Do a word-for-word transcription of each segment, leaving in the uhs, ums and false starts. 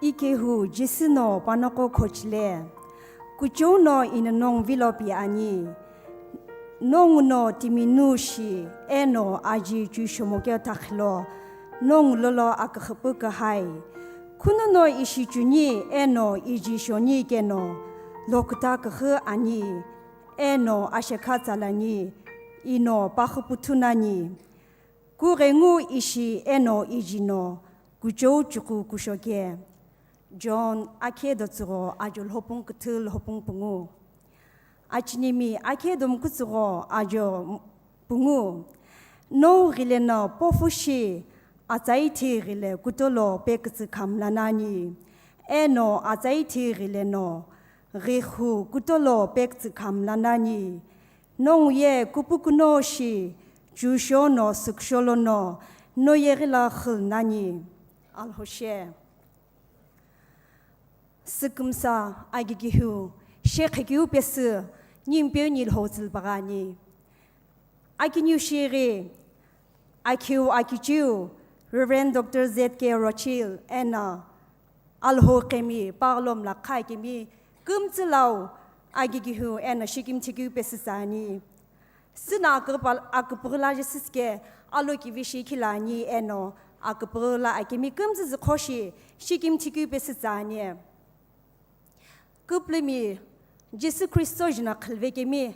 Ikehu Jisü no panoqo khochile, kuchou no ino nongu vilo pi ani. Nongu no timi nu shi, eno aji chushomokeu takhilo, nongu lolo aküxüpü kühai. Khuno no ishi chuni, eno iji shoni keno, lokuta küxü ani, eno ashekha tsalani, ino paxüpüthu nani. Kughengu ishi eno iji no, kuchou chuqu kushoke. John akhe dotsügho ajo lhopung küthü lhopung pungu. Achinimi akhe domkütsügho ajo pungu. Nongu ghile no pofu shi atsaithi ghile kutolo pekütsü khamla nani. Eno atsaithi ghile no ghikhu kutolo pekütsü khamla nani. Nongu ye kupukuno shi, chusho no süksho lono, no ye ghila khül nani. Alhoshe. Sükümsa agigihiu, shekhekiu pesü, nimpeu nilhou tsülbagani. Akiniu shighi, akhiu akichiu, Reverend Doctor Z K Rochil, eno Alhou kemi, paghlomla kha kemi, kümtsü lau, agigihiu, eno shikimthi kiu pesü tsani. Süna aküpal-, aküpüghüla jisüsüke, alokivi shi khilani, eno aküpüghüla akemi kümtsü zükhoshi, shikimthi kiu pesü tsani. Küpülümi, Jisü Khristo jina khülvekemi,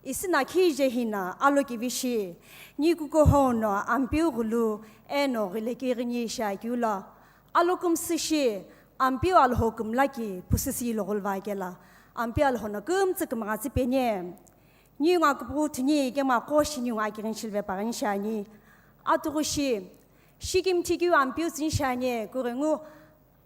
isüna khije hina alokivi shi, ni kukuhou no Ampeu ghulu, eno ghilekighi ni shi akiu lo. Alokümsü shi, Ampeu Alhou kümlaki, pusüsi loghulva kela. Ampeu Alhou no kümtsü kümgha tsü peni. Ningu aküpüghü thuni kema qoshi ningu akighi shilve paghi ni shani. Atughu shi, shikimthi kiu Ampeu tsü ni shani, kughengu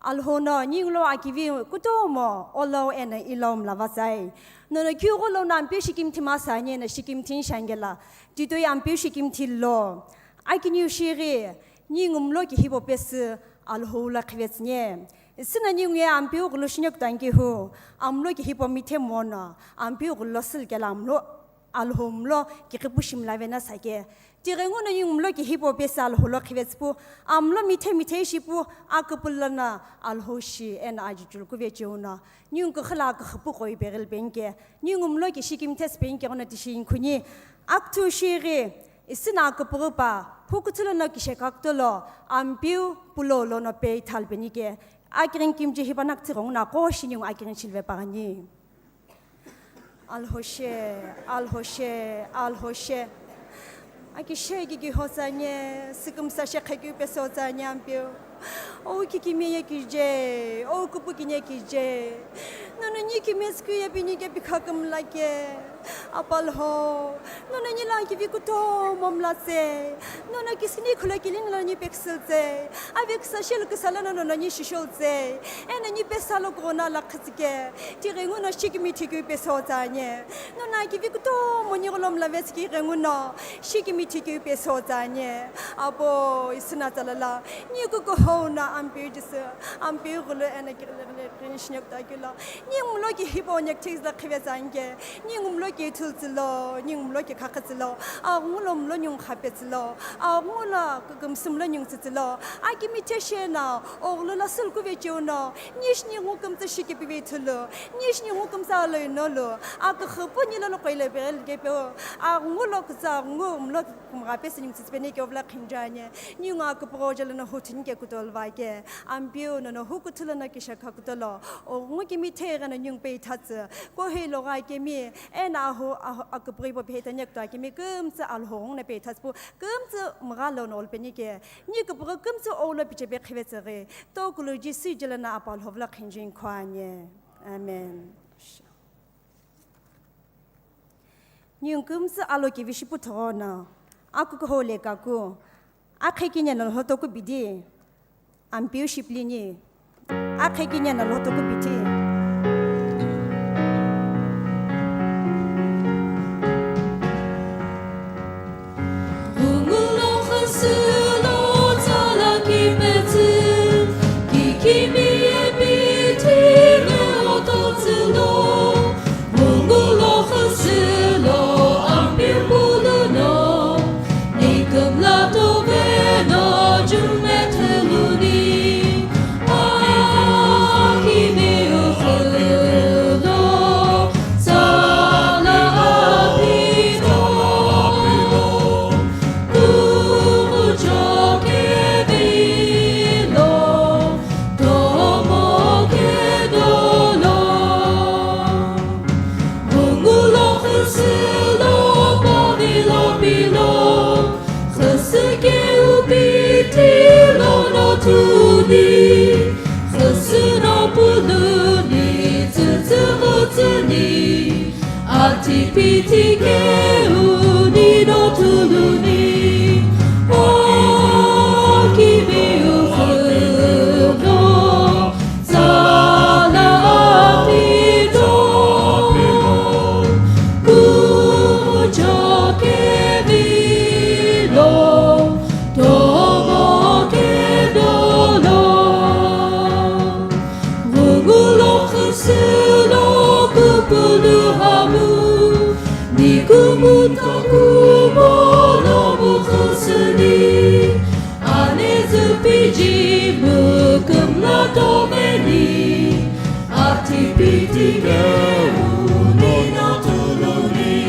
Alhou no ningu lo akivi kutomo, olo eno ilo mla vatsai. Nono kiu gholo no Ampeu shikimthi masani eno shikimthi ni shangela. Titoi Ampeu shikimthi lo. Akiniu shighi, ningu mlo kihipo pesü Alhou lo khivetsüni. Süna ningu ye Ampeu ghulu shinekutani kehu, amlo kihipo mithe mono, Ampeu ghulu lo sülkela amlo, Alhou mlo kiqipu shimla vena sake. Tighenguno ningu mlo kihipo pesü Alhou lo khivetsüpu, amlo mithe mithe shipu, aküpülo no Alhou shi eno ajichulu kuvecheu no, ningu küxü la küxüpu qoi peghili penike, ningu mlo kishi kimthe sü penike ghono tishi inkhuni, akuthu shighi, isüna aküpüghü pa, hukuthu lono kisheka kutolo, Ampeu pulo lono pe ithal penike, akighi kimchi hipana küthü ghenguno qoshi ningu akighi shilve paghi ni. Alhoshe, Alhoshe, Alhoshe. Akishe kiki hotsani, sükümsa shekhe kiu pesü hotsani Ampeu. O kikimiye kije, o kupukinye kije. Nono ni kimesü kiu ye pini ke pikha kümlake. Apa Alhou, nono ni lo akivi kutomo mlatse. Nono kisini khulo kilini lo ni peküsültse. Ave küsa shelu küsa lono nono ni shisholtse. Eno ni pesü lo kughona la khütsüke. Tighenguno shikimithi kiu pesü hotsani. Nono akivi kutomo ni gholo mla vetsü tighenguno shikimithi kiu pesü hotsani. Apo isüna tsalala. Ni kukuhou no Ampeu Jisü. Ampeu ghulu eno kighile ghile ghini shinekutani kelo. Ningu mlo kihipo nekthizü lo khivetsü anike. Ningu mlo kithulu tsülo, ningu mlo kikhakha tsülo, aghungu lo mlo ningu khape tsülo, aghungu lo kükümsü mlo ningu tsü tsülo, akimi theshena, oghulu lo sülkuvecheu no, nishi ningu kümtsü shikipive ithulu, nishi ningu kümtsü aloino lu, aküxüpu nilo lo qoile peghelike peu, aghungu lo kütsü aghungu mlo kümgha pesü ningu tsütsü penike ovula khinjane, ningu aküpüghü jelo no huthunike kutolvake, Ampeu nono hukuthu lono kishekha kutolo, oghungu kimi theghi no ningu pe ithatsü, Kohei logha kemi, eno ahu, ahu, aküpüghü hipau pehe itani akuthu akemi kümtsü Alhou ghungu no pe ithatsüpu, kümtsü mgha lono olu penike, ni küpüghü kümtsü oulo pichepe khivetsüghi, tokulu Jisü jelo no Apa Alhou vula khinjin khuani. Amen. Ningu kümtsü alokivi shipu thoghono, akukuhou le kaku, akhe kini no lhotoku bidi, Ampeu shipilini, akhe kini no lhotoku bidi. Tipitike uni no tuluni, akimi ufuno, sala apito, kujo kevilo, tomo kedolo. Ghungu lo khüsü lo küpülü hamu, ni kümüta kumo lo mükhüsüni, ani züpiji mükümla toveni, atipitike uni no tuluni.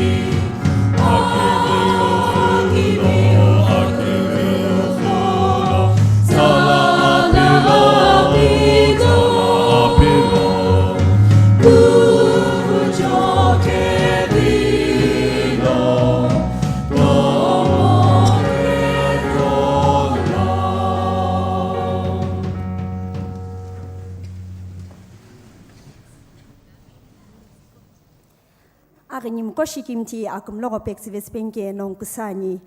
Aghinimgho shikimthi akümlogho pektsüvesü penke nongu küsü ani,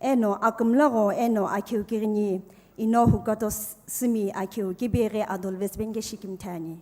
eno akümlogho eno akeu kighini ino hukato s-, sümi akeu kibeghi adolvesü penke shikimthi ani.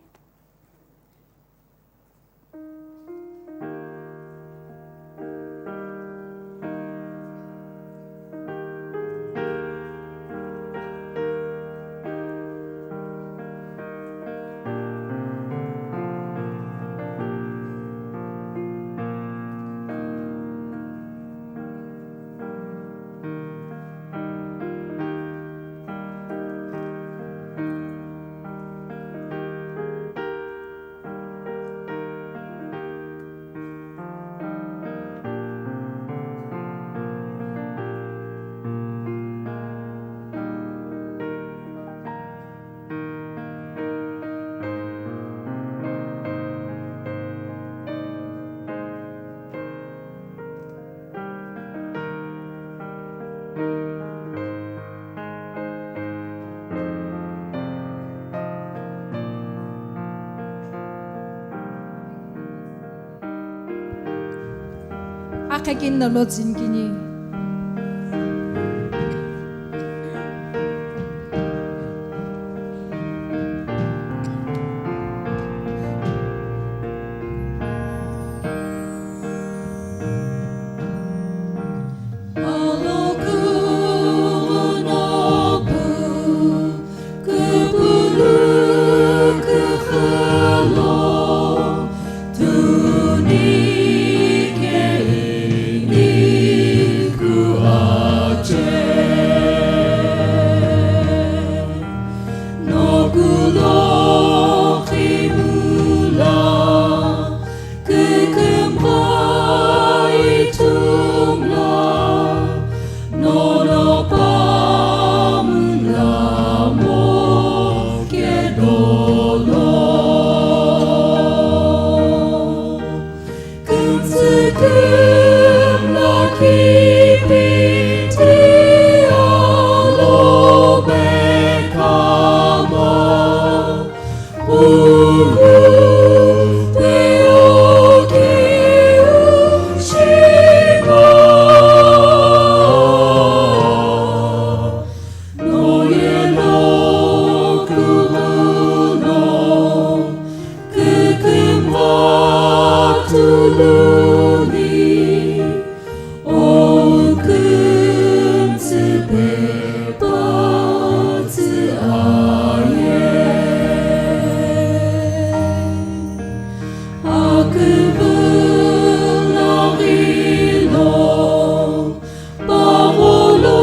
Akhe kini no lo tsünikini. Kükümgha ithumla, nono pamla mo kedolo. Kümtsü kümla kipiti alo bekama. O kümtsü pepa tsü aye, aküvü laghilo, pagholo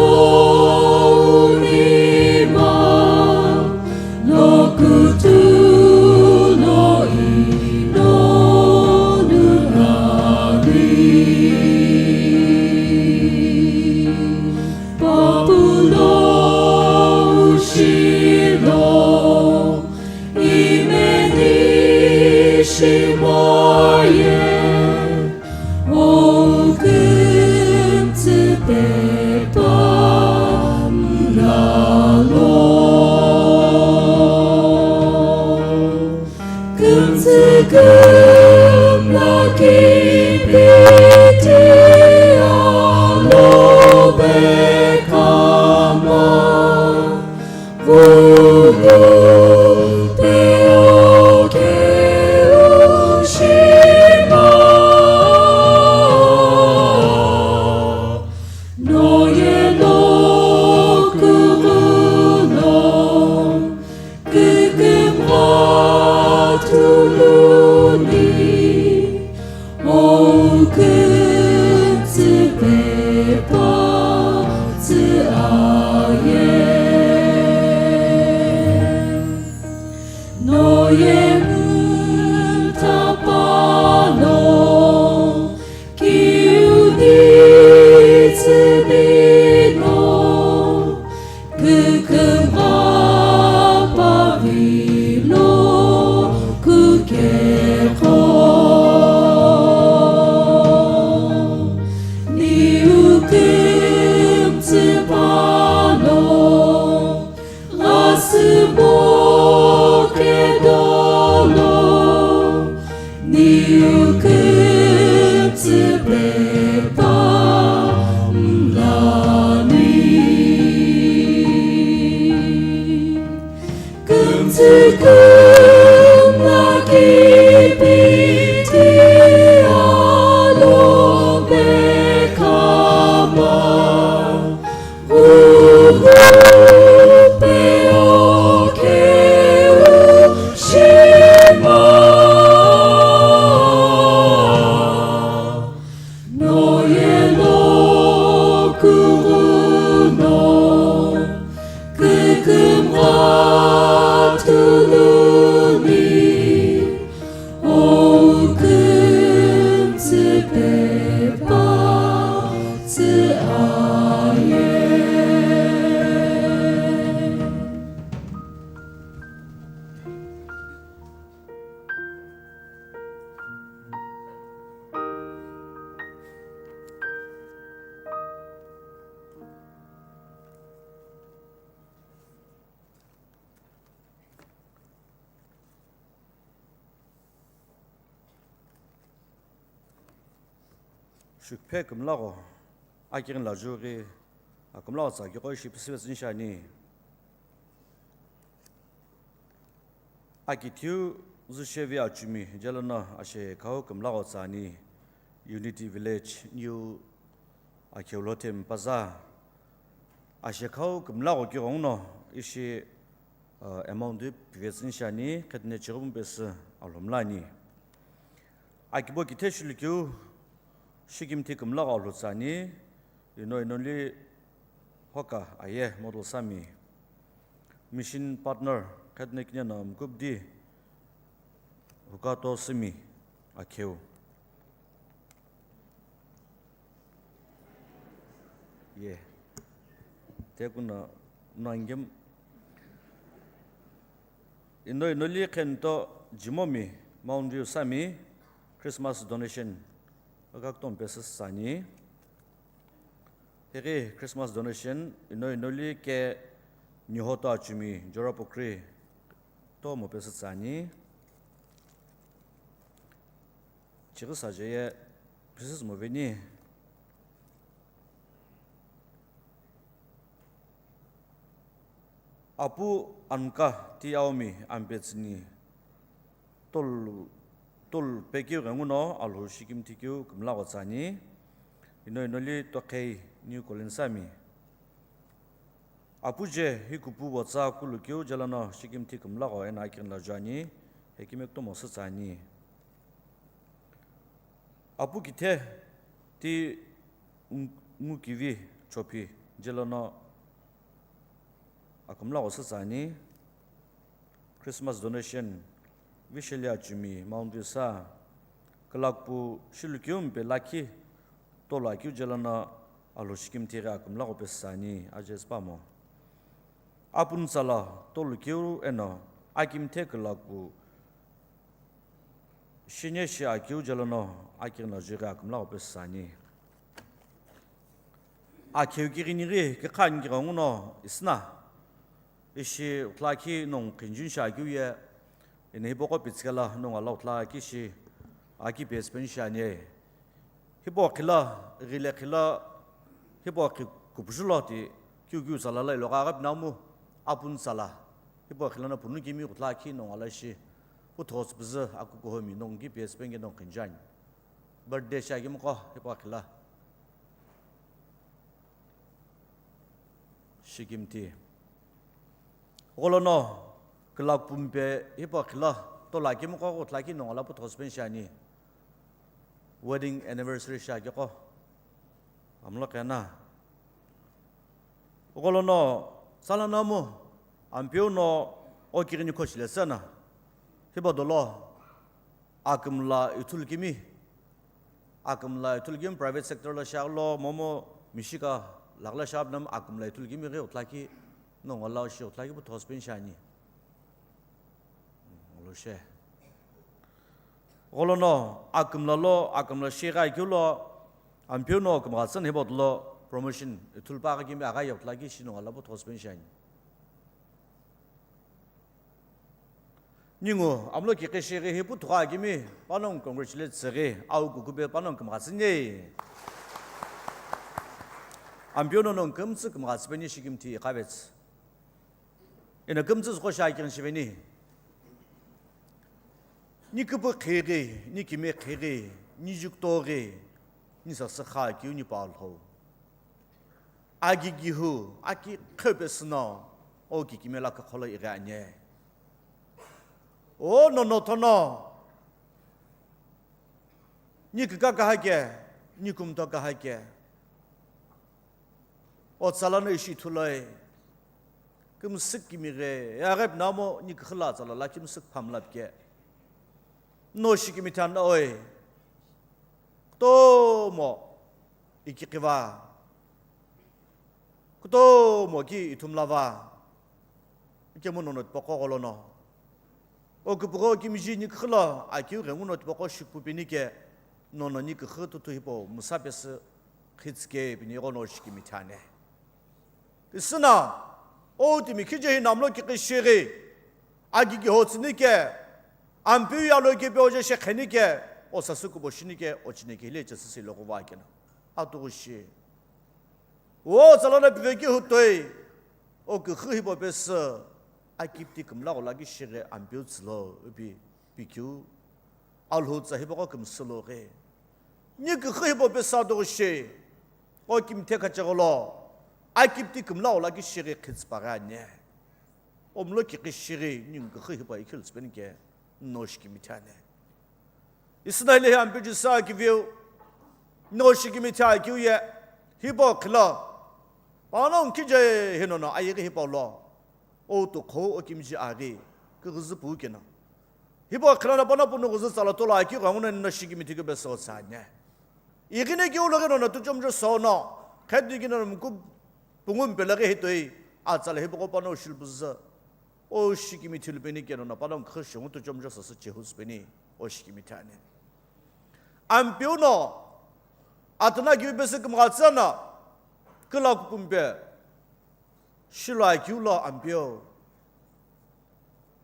unima, lokutu lo inonu nani. Papulo shilo imeni shimoye. O kümtsü pepa mlalo, kümtsü kümla kipi Noye mutapalo, kiu di tsübino, kükümgha pavilo kukekho. Niu kümtsü pano, ghasübo kedolo, niu kümtsü pepa mlani. Kümtsü kümla kipiti alo mekama, ghulu pe okeu shima. Noye lo kughuno, kükümgha tuluni, o kümtsü pepa tsü aye. Shukphe kümlagho, akighini lajughi, a kümlagho tsa kiqo ishi pisive tsüni shiani. Akithiu züshevi achumi, jelono ashekhau kümlagho tsani, Unity Village, New Akheulo Theme Bazaar. Ashekhau kümlagho kighenguno ishi, uh, amount pivetsüni shiani, khetine chighimu pesü alhomlani. Akibo kithe shilikeu, shikimthi kümlagho alhu tsani, ino inoli Hoka aye model sami. Mission partner, khetine kineno mkubdi, Hukato Simi, Akheu. Ye. Tekuna nangem. Ino inoli khento Jimomi, Mount View sami, Christmas donation. Akaktom pesü sani. Hiri Christmas donation, ino inoli ke nihoto achumi, Jora Pokri, tomo pesü tsani. Chighi saje ye, Missus Moveni. Apu Anka ti aomi ampetsüni tolu, tolu pekeu ghenguno alhou shikimthikeu kümlagho tsani. Ino inoli Tokhei New Colony sami. Apu je hi kupu votsa kulu keu jelono shikimthi kümlagho eno akighini lajuani, hekime kutomo sü tsani. Apu kithe ti ngu-, ngukivi chophi jelono akümlagho sü tsani. Christmas donation, Vishali achumi, Mount View sa, külakpu shilukeu mpe lakhi, tolu akeu jelono alhou shikimthi ghi akümlagho pesü sani, aje süpamo. Apu ntsala tolu keu eno, akimthe külakpu shine shi akeu jelono, akighini lajughi akümlagho pesü sani. Akheu kighinighi kikha ani kighenguno isna. Ishi uthlakhi nongu khinjin shi akeu ye, ino hipaqo pitsükela nongu ala uthlakhi shi aki pesü peni shi ani. Hipau khila, ghile khila, hipau khi kupuju lo ti, kiu kiu tsala la ilo gha ghapi namu, apu ntsala. Hipau khila no punu kimi uthlakhi nongu ala shi, puthos püzü akukuhomi nongu ki pesü peni nongu khinjin ani. Birthday shi akimqo, hipau khila. Shikimthi. Gholono, külakpu mpe hipau khila, tolu akimqo uthlakhi nongu ala puthos peni shi ani. Wedding anniversary shi akiqo. Amlo kena. Gholono, tsala namu, ampeu no okighini khoshile sena. Hipau dolo akümla ithulu kimi, akümla ithulu kimi private sector lo shiaghi lo momu mishika lakhi lo shiaghi pinamu akümla ithulu kimi ghi uthlaki, no ngala shi uthlaki pu thospen shiani. Ngolo she. Gholono akümla lo, akümla shiaghi keu lo, Ampeu no kümgha tsüni hipau dolo promotion ithulu pa ghi kimi aghi ye uthlaki shi no ngala pu thospen shiani. Ningu amlo kiqi shighi hi puthuqha kimi panongu congratulate tsüghi, au kukupe panongu kümgha tsüni. Ampeu no nongu kümtsü kümgha tsüpeni shikimthi iqavetsü. Eno kümtsü züqo shi akighi shiveni. Ni küpü khighi, ni kimi khighi, ni jukutoghi, ni sasü kha keu ni pa Alhou. Agi gihu, aki khepesü no, o kikimi lakha kholo ighi ani. O nono thono, ni kika kaha ke, ni kumto kaha ke. O tsala no ishi ithuloi. Kümsük kimi ghi, ya ghi pinamu ni küxü la tsala la kümsük phamla pike. No shikimi than oi. Kutomo ikiqi va, kutomo ki ithumla va, ikemu nono tipaqo gholono. O küpügho kimiji ni küxü lo akeu ghenguno tipaqo shikupupeni ke, nono ni küxü tuthu hipau msa pesü khitsüke pini ighono shikimi thane. Isüna, o timi khije hi namlo kiqi shighi, agi giho tsüni ke, Ampeu ye alo kipe oje shekheni ke, o sasü kubo shini ke, o chini ke hile chesü silo kuva kena. Atughu shi. O tsala no pive ki hutoi, o küxü hipau pesü, akipti kümla ghola ki shighi Ampeu tsülo, ipi, pikeu. Alhou tsa hipaqo kümsü lo ghi. Ni küxü hipau pesü atughu shi. O kimthe khache gholo. Akipti kümla ghola ki shighi khitsüpa ghi ani. Omlo kiqi shighi ni küxü hipau ikhil tsüpeni ke no shikimi thane. Isüna hile hi Ampeu Jisü akiviu. No shikimi tha kiu ye. Hipau khilo. Panongu khije hinono ayeghi hipau lo. O tukho o kimiji aghi, kighizi pu kena. Hipau khilano pano punu ghizi tsala tolo aki ghanguno no shikimi thikeu pesü otsani. Ighine keu loghi nono tuchomjo sono, khedi kino mku pungu mpelaghi hitoi, atsala hipaqo pano shilpuzi. O shikimi thilupeni keno no pano khishongu tuchomjo sasü chehusupeni, o shikimi thani. Ampeu no, atuna kiu pesü kümgha tsüna, küla kupumpe, Shilo akeu lo Ampeu.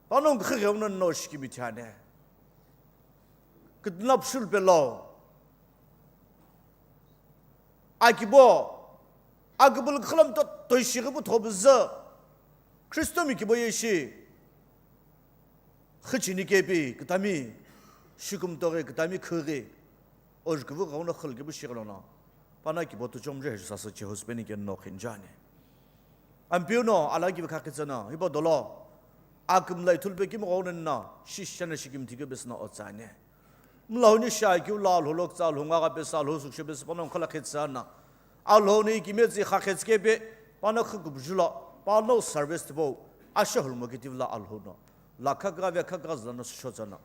Panongu khighe uno no shikimi thiane. Kidnap shulpe lo. Akibo. Akibul khilom to toishighi bu thobuzü. Kristo mi kibo yeshi. Khichini kepi, kitami, shikumtoghi, kitami khighi, ojkuvu ghauna khil kibu shighi lono, pana kibo tuchomje heju sasü che husband ke no khinjani. Ampeu no, ala kibu khakitsana, hibo dolo, akümla ithulpe kimu ghauna na, shishana shikim thikyo besna otsane. Mlahuni shakyu la lholok tsa lhunga gha pesa lhosuk shebes panong khala khitsana. Alhoni ikimezi kha khetskepe, pana khukubjulo, pano service tipo, asha hulmo kitivla alhono. La khakra ve khakra zano shotsana.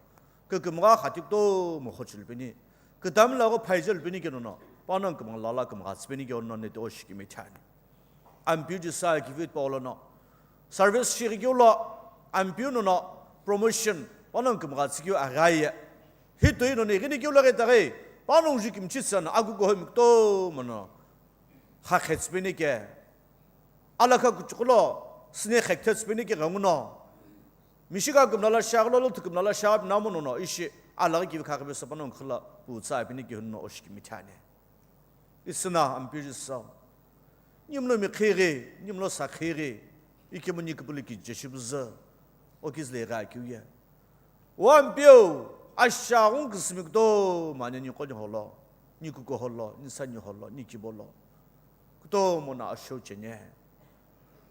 Kükümgha khatikto mo khochilpeni. Kütam la go phaijilpeni kenono. Panong kümang lala kümgha tsipeni ke onno neto shikimi thani. Ampeu ji sa kivit pa olono. Service shirikyo lo, ampeu nono promotion, panong kümgha tsikyo agaye. Hitoi nono igini kyo laghe taghe, panong ji kimchi tsana, agu goho mikto mono. Kha khetsbeni ke. Alakha kuchuklo, sine khek thetsbeni ke ganguno. Mishika kümla la shaglo, lo thukümla la shab namono no, ishi, alaghi kivi khakhe besa panong khla, pu tsa bini ke hunno oshikimi thane. Isina ampeu ji sa. Nimlo mi khighi, nimlo sa khighi, ikemu ni kupuli ki jeshibuza, o kizle gha kiuye. O ampeu, asha gun kisimi kuto, mane ni koni holo, ni kuko holo, ni sani holo, ni kibolo. Kuto mona asho chenye.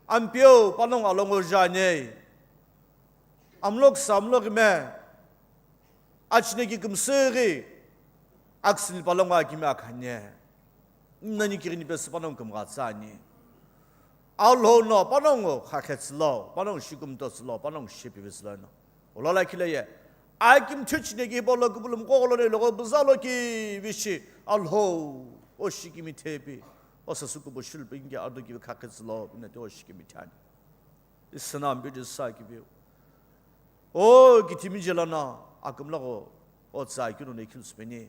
Ampeu, panong alongo jane. Amlok sa amlok me. Achine ki kümsüghi, aksini palonga kimi akhanye. Nani kirini pesi panong kümgha tsani. Alhono panong khakhetslo, panong shikumtoslo, panong shipivitslo no. Olala khileye, Akimthu chineki hipau lo kupulum qogolo ne logo buzalo ki vishi Alhou, o shikimithepi, o sasuku bo shulpingi ado ki khakitsilo, pina te o shikimithani. Isana Ampeu Jisü akiviu. O kithimi jelana akümlaqo o tsa kinu ne khilsupeni.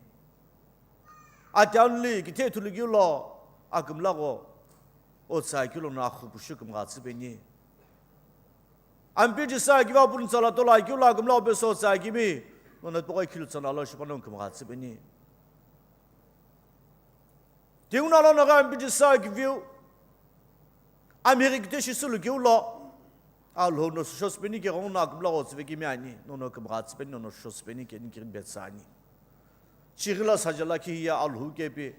Atianli kithe thulukiu lo akümlaqo o tsa kilo na khupushu kümgha tsüpeni. Ampeu Jisü akiva pun tsala tola kiu lo akümlaqo peso tsa kimi. Nona toko khilu tsana lo shipano kümgha tsüpeni. Tinguna lo naga Ampeu Jisü akiviu. Amiri kite shi sulu kiu lo. Alhou no shosupeni ke gong na akümlaqo tsüve kimi ani. Nono kümgha tsüpeni nono shosupeni ke ni kirin betsani. Chighi la sajala ki hiya Alhou kepi.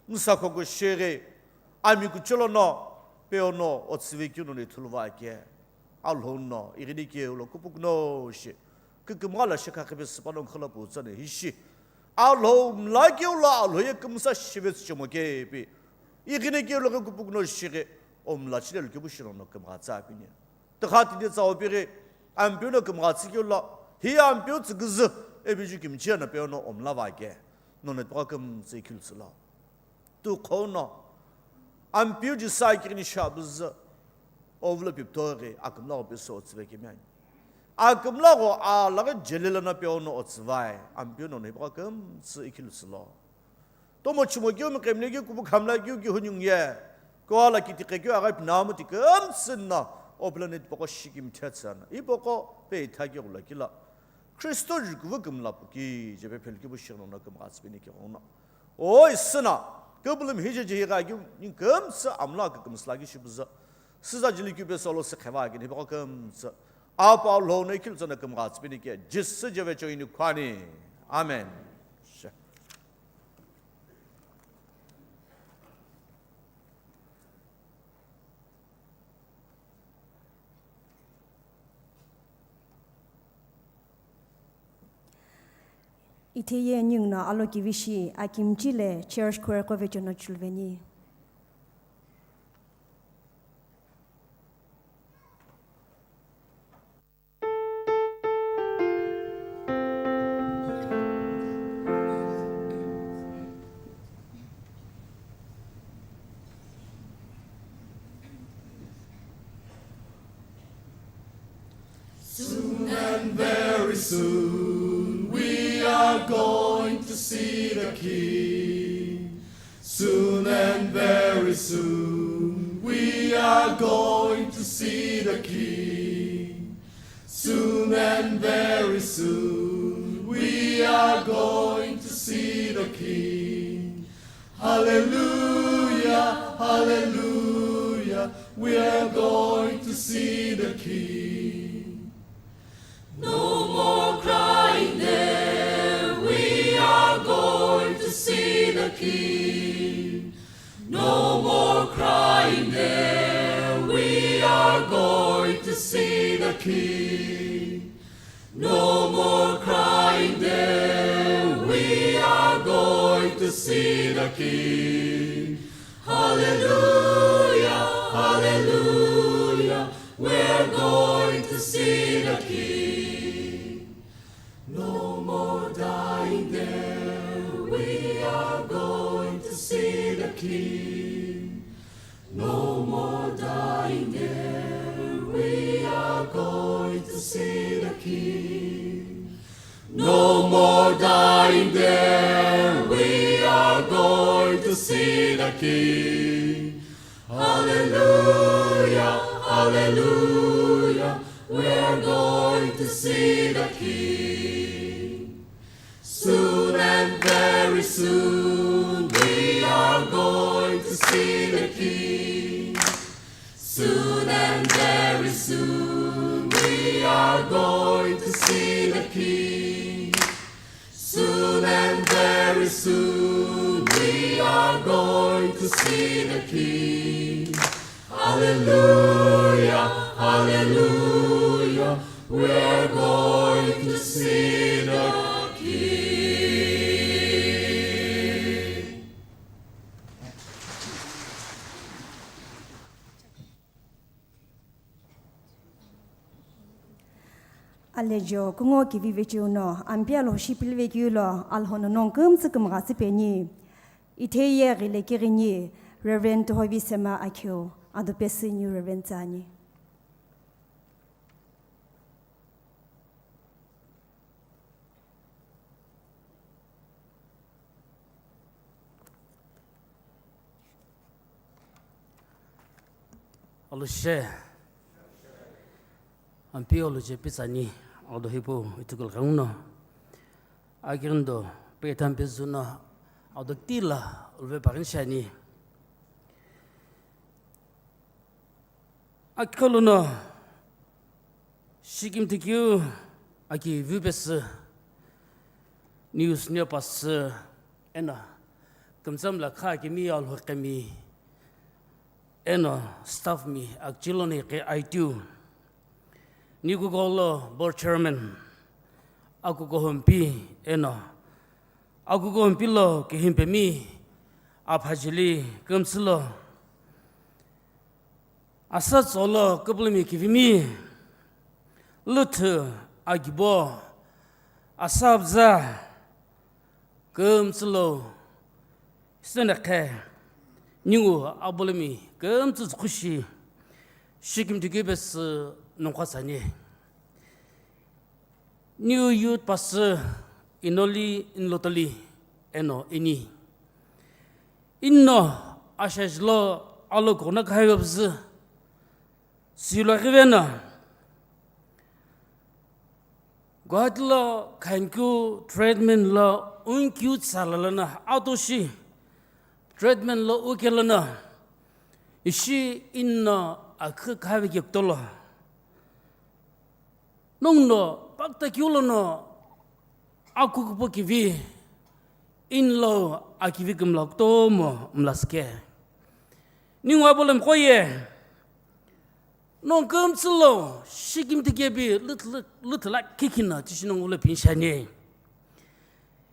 Nsa khoko sheghi. Ami kucholo no. Peo no o tsüve kiu no ne thuluva ke. Alhou no, ighini keu lo kupukno shi. Kükümgha la shekha khipe süpano khalapu tsane hishi. Alhou mla keu lo Alhou ye kümsa shive tsuchemo kepi. Ighini keu lo kupukno shighi. O mla chile lo kipu shino no kümgha tsa pini. Tikha tini tsa opighi. Ampeu no kümgha tsü keu lo. Hi Ampeu tsü küzü. Ebi ju kimchi na peo no o mla va ke. Nono toko kümtsü khilsülo. Tu khou no, Ampeu Jisü kirini shabuzü, ovlo piptoghi, akümlaqo peso tsüve kemiani. Akümlaqo a laghi jelelana peo no o tsüvai, Ampeu no nipa kümtsü ikhilu tsülo. Tomo chimo keu mi kemle keu kupu khamla keu ki hunyung ye, koala kiti khe keu aghi pinamu ti kümtsü na, o planet poko shikim thetsana, ipoko pe ithaki gula kila. Kristo jukuvu kümlapu ki, jebe phel kipu shighi no kümgha tsüpeni ki gong no. Oi, sina, kübulum hije jihi gha keu, ning kümtsü amla kükümsü la ki shibuzü. Süza jili keu pe solo se kheva ki, nipa kümtsü. Apa Alhou no ikhilu tsana kümgha tsüpeni ki, Jisü jeve cho ini khwani. Amen. She. Ithe ye ningu no alokivi shi akimchi le church choir qo vecheono chuluveni. Soon and very soon we are going to see the King. Soon and very soon we are going to see the King. Soon and very soon we are going to see the King. Hallelujah, hallelujah, we are going to see the King. No more crying there, we are going to see the King. No more crying there, we are going to see the King. No more crying there, we are going to see the King. Hallelujah, hallelujah, we're going to see the King. No more dying there, we are going to see the King. No more dying there, we are going to see the King. No more dying there, we are going to see the King. Hallelujah, hallelujah, we're going to see the King. Soon and very soon we are going to see the King. Soon and very soon we are going to see the King. Soon and very soon we are going to see the King. Hallelujah, hallelujah, we're going to see the King. Alejo kungu kivi vecheu no, Ampeu Alhou shi pilive keu lo, Alhou no nongu kümtsü kümgha tsüpeni. Itheye ghile kighini, Reverend Tuhovi Sema Akheu, ado pesü niu Reverend tsüani. Alo she. Ampeu alo je pitsani, ado hipau itukul khanguno. Akindo, pe thampe zuna, ado tila, ulve parin shani. Akikholuna, shikimthi keu aki view pesü, news neo pasü, eno, kümtsü mla kha kimi Alhou kemi, eno, staff mi, akchilo ni ke aitu. Nikuko lo board chairman, akuko humpi, eno, akuko humpi lo kihimpemi, aphajili, kümtsü lo, asa tsolo küpülümi kivimi, lüthü agibo, asa abza, kümtsü lo, isenekhe, ningu abolemi, kümtsü zükhushi, shikimthi keu pesü nongkha tsani. New youth pasü inoli inlotoli eno ini. Inno ashajlo alo kona khayobzü silo ghivena. Guwahati lo khankeu treatment lo unkeu tsalalana atoshi treatment lo ukelana ishi inno akhu khave kekutolo. Nongno pakta kiulono akukupo kivi, inlo akivi kümla kutomo mlasike. Ningu abolem koye, nong kümtsülo shikimthi kebi lüthla, lüthla kikhina tishi nongu lo pinshani.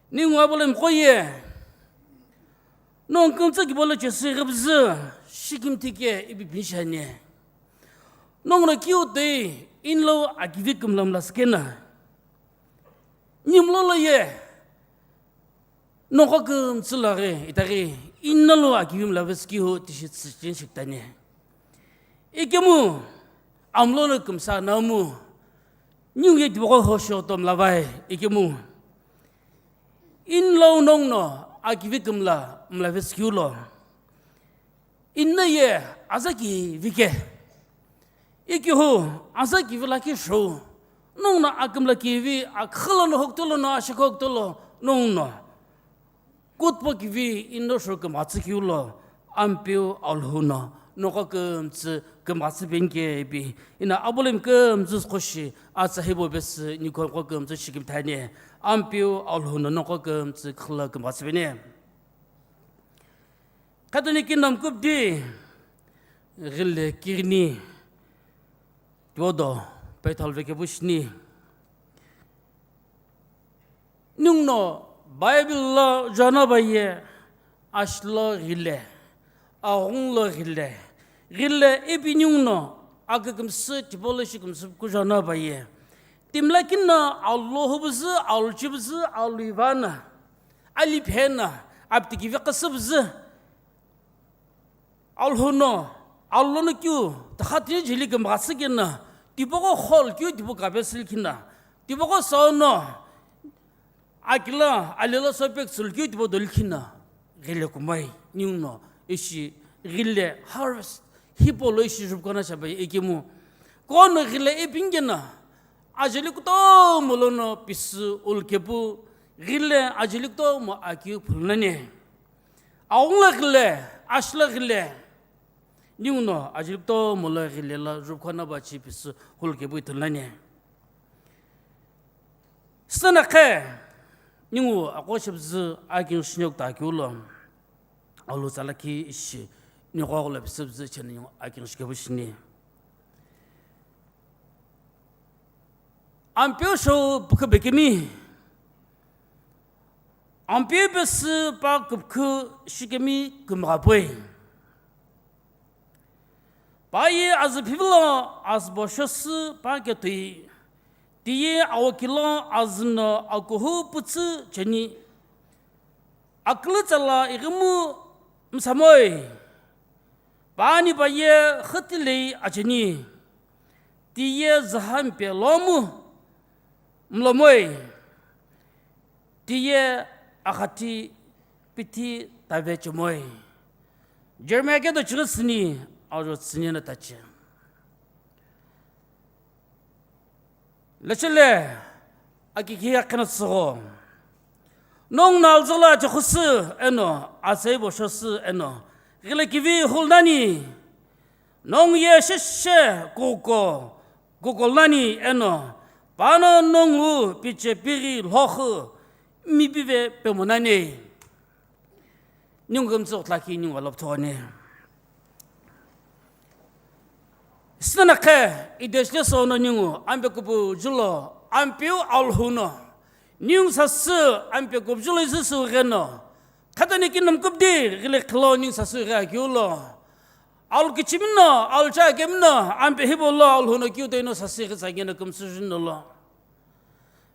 Ningu abolem koye, nong kümtsü kibolo chesi ghibzü shikimthi ke ibi pinshani. Nongno kiu toi inlo akivi kümla mlasikena. Nimlolo ye nongkha kümtsü laghi itaghi inlo akivi mla veskihu tishi tsüchin shiktani. Ikemu amlono kümsa namu ningu ye tipaqo hosho tomlavai ikemu. Inlo nongno akivi kümla mla veskiulo. Inna ye aza kivi ke. Ikihu aza kivi lakhi shou. Nongno akümla kivi akhalono hoktolono ashakhoktolo nongno. Kutpo kivi inno shou kümghatsü kiulo. Ampeu Alhou no nongkha kümtsü kümghatsü penike ipi. Ina abolem kümtsü zükhoshi atsa hibo pesü nikhonqo kümtsü shikimthani. Ampeu Alhou no nongkha kümtsü khüla kümghatsü peni. Khatoni kingdom kupdi ghile kighini. Tuodo pethal veke pushni. Ningno Bible lo jana baye, ash lo ghile, aghung lo ghile, ghile ipi ningno akükümsü tipology kümsü kujana baye. Timla kinna alu hubuzü, alu chibuzü, alu ivana, ali phena, aptiki vikasübuzü. Alhou no, Alhou no keu, takha tini jeli kümghatsü kena, tipaqo khol keu tipaqo kape silikhina, tipaqo sono, akila, alila sopek sul keu tipaqo dolikhina, ghile kumai, ningno, ishi, ghile, harvest, hipau lo ishi jupukana shabai ikemu. Kono ghile ipingena, ajeli kutomo lono pisü ulkepu, ghile ajeli kutomo akeu phulunani. Aghung lo ghile, ash lo ghile, ningno ajeli kutomo lo ghile lo jupukana bachi pisü ulkepu ithulunani. Sena khe, ningu aqo shibzü aking shinyok ta kiulo. Alu tsala khi ishi, niqo aqo lo pisübzü cheni ningu aking shikepu shini. Ampeu shou pukhu bekemi. Ampeu pesü pa kupkhu shikemi kümghapoi. Pa ye azü phivilo azübo shosü pa ketoi. Tiye awokilo azüno akuhu pütsü cheni. Akülütsala ighimu msamoi. Pani paye khütilei acheni. Tiye zühampe lomu mlomoi. Tiye akhati pithi tave chemoi. Jeremiah kedo chighi sini, ajo tsini na tachi. Lechele, akiki akhina tsügho. Nongu no alzüla chekhusu eno, atsei bo shosu eno, ghile kivi hul nani. Nongu ye sheshe kuko, kuko nani eno, pano nongu piche piri lhohu, mipive pemo nani. Ningu kümtsü utlaki ningu alop thoni. Sinana khe, ideshile sono ningu, ampe kupu julo, ampiu alhuno. Ningu sasü, ampe kupu julo isu su gheno. Khatani kinam kupdi, ghile khilo ningu sasü ghe akiulo. Alu kichimino, alu cha kemino, ampe hibo lo, alhuno kiu teino sasü ghe tsangeno kümtsü juno lo.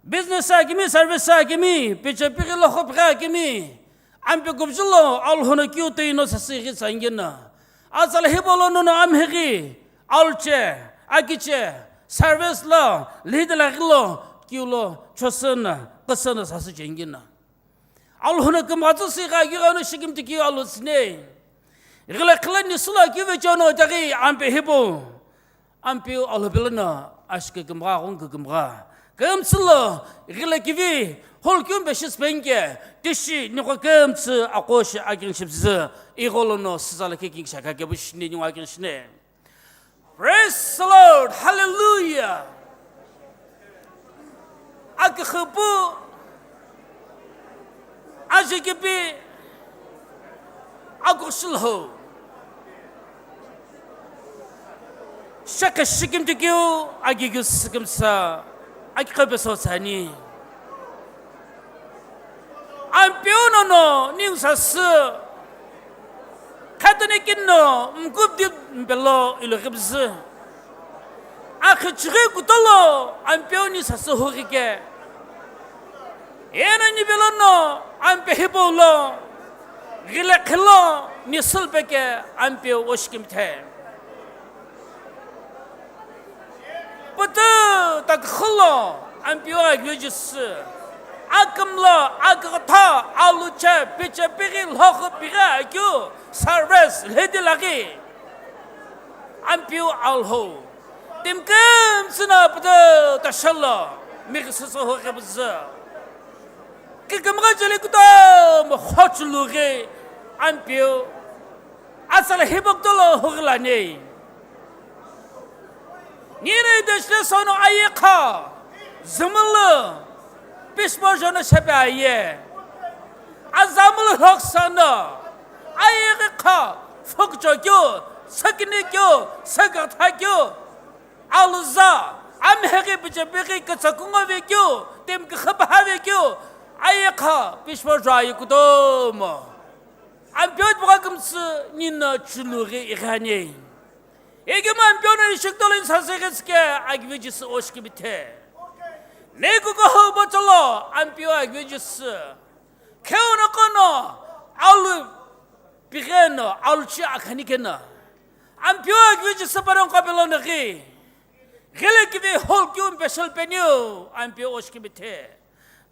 Business akimi, service akimi, piche piri lhohu piri akimi, ampe kupu julo, alhuno kiu teino sasü ghi tsangeno. Atsala hibo lo nono amhighi, alu che, akiche, service lo, lhidila ghilo, kiu lo, chosena, kasena sasü chengeno. Alhuno kümgha tsüsi gha kiu ghano shikimtikiu alu tsine. Ghile khilo ni sula kiu vechono taghi ampe hibo. Ampiu alhupelo no ashiki kümgha, ghungu kümgha. Kümtsülo, ghile kivi, hol kiu mpe shi spenke, tishi, nikho kümtsü, akoshi, akin shipsü, igholo no, sizala ke king shaka ke bushini, niwa kin shine. Praise the Lord, hallelujah. Akikhipu, ajikipi, akushilho. Shaka shikim tikiu, agigis kimsa, akikhape so tsani. Ampiu nono, ning sasü, khatani kinno, mkupdi mpelo ilo kibzi. Akhichighi kutolo, ampiu ni sasü hurike. Ena ni belono, ampe hipolo, ghile khilo, ni sulpeke, ampiu oshkimthe. Putu takhulo, ampiu agvejisü. Akümlo, akütha, aluche, piche, pighi, lhohu, pighi, akyu, service, lhedi laghi. Ampiu alho. Timküm sina putu tashalo, mighi susu hu kibzü. Kikimgha jeli kuto, mo khochulu ghi, ampiu. Asala hibok tolo hugilani. Nina ideshile sono ayekha, zumulu, pishpo jono shepe aye. Azamulu lhok sono, ayekha, fukcho kyo, sakini kyo, sakatha kyo, aluza, amhegi biche bigi katsakungo ve kyo, tim kakhapa ve kyo, ayekha, pishpo jo aye kutomo. Ampiot baka kümsü nina chulu ghi ighani. Egema ampiona ishik tolin saseghi tsike agvejisü oshkibithe. Nekuko ho botolo ampio agvejisü. Kheono kono alu pigheno aluchi akhani keno. Ampio agvejisü parang kapeloneghi. Ghile kivi hol kiu mpeshel peniu ampio oshkibithe.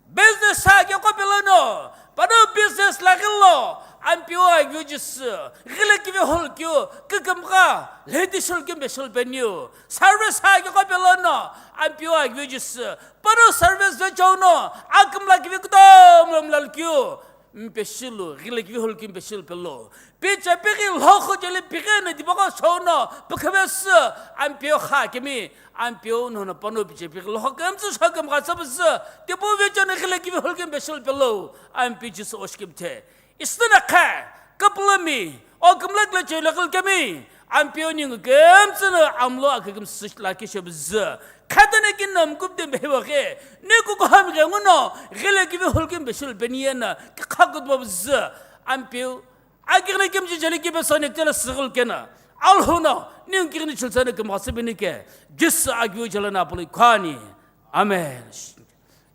Business sa keko pelono, pano business laghi lo, ampio agvejisü, ghile kivi hol kiu, kikimgha, lhedi shul kiu mpeshul peniu, service sa keko pelono, ampio agvejisü, pano service vechouno, akümla kivi kutomo mlal kiu, mpeshulu, ghile kivi hol kiu mpeshul pelo. Piche pighi lhoxu jeli pigheno dibagho shouno, pikhavesü, ampio kha kemi, ampio nono pano piche pighi lhoxu kemtsü shokemgha tsabzü, tipu vecheno ghile kivi hol kiu mpeshul pelo, ampio Jisü oshkibithe. Isnina kha, kapulami, o kümlak le chele ghil kemi, ampio ningu kemtsü no amlo akükümsü la kishebzü. Khatane kinam kupde behiwa khe, ne kukuham ghenguno, ghile kivi hol kiu mpeshul peniena, kakha kutbabzü, ampio, Akighini kimchi jeli kibe sonic tela sigil kena. Alhuno, ning kighini chilsani kimghasi binike. Jisü agiu jela na puli khani. Amen.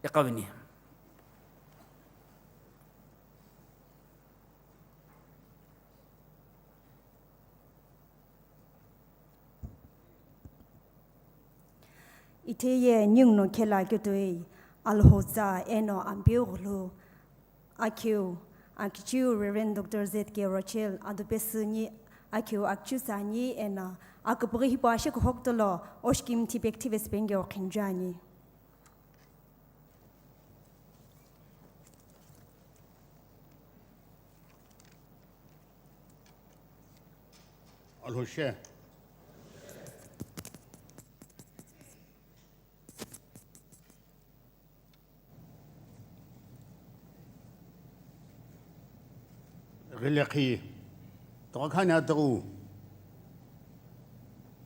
Iqavini. Itheye ninguno khela ketoi Alhou tsa eno Ampeu ghulu akeu akichiu Reverend Doctor Z K Rochel adupesü ni akeu akichiu tsüani eno aküpüghi hipau ashe kuhokutolo oshikimthi pekthi vesüpengeo qhinjuani. Alhou she. Ghilekhi, tokha khani ataghu,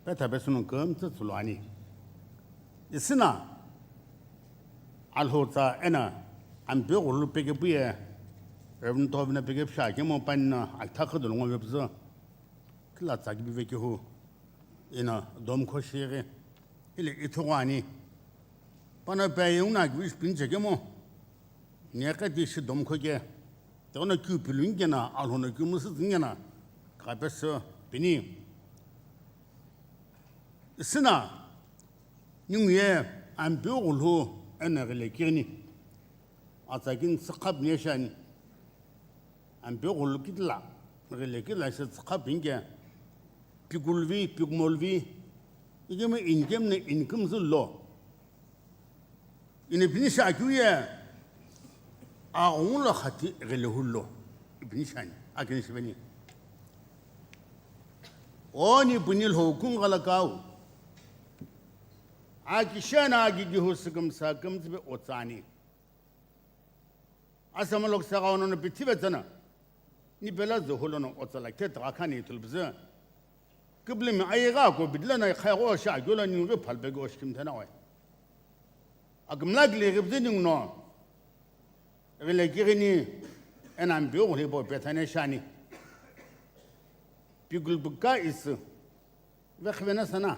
petha pesüno kümtsü tsülu ani. Isina, Alhou tsa eno Ampeu ghulu pekepu ye, Reverend Tovina pekepu shi akemu panino, akitha khüdolo ngo vepüzü. Kila tsa kibi vekehu, ino domkho shighi, ili ithughu ani. Pano pe ye unguna kibi shi pini chekemu, niye qeti shi domkho ke, tekono kiu pilu ngena, Alhou no kiu musü ngena, kapesü pini. Isina, ningu ye Ampeu ghulu eno ghile kighini. Atsa kini tsüqha pini shani. Ampeu ghulu kitila, ghile kitila shi tsüqha pini ke, pikuluvi, pikumoluvi, ikemu inikemu no inikümzü lo. Ino pini shi akeu ye, aghungu lo khati ghile hulo, pini shani, akini shiveni. Oni puni lho kungala kau. Aki shana aki gihu sikum sa kümtsü pe otsani. Asamalok saga ono no pithive tsana. Ni pela zuhulo no otsala khe taga khani thulpüzü. Kiblimi ayiga ko bidla na khayagho sha gyola ningu phalpe go shkim thana oi. Akimla gile gibzi ningu no. Ghile kighini eno Ampeu ghulu hipau pethane shani. Pikuluvi ka isu. Vekhvena sana,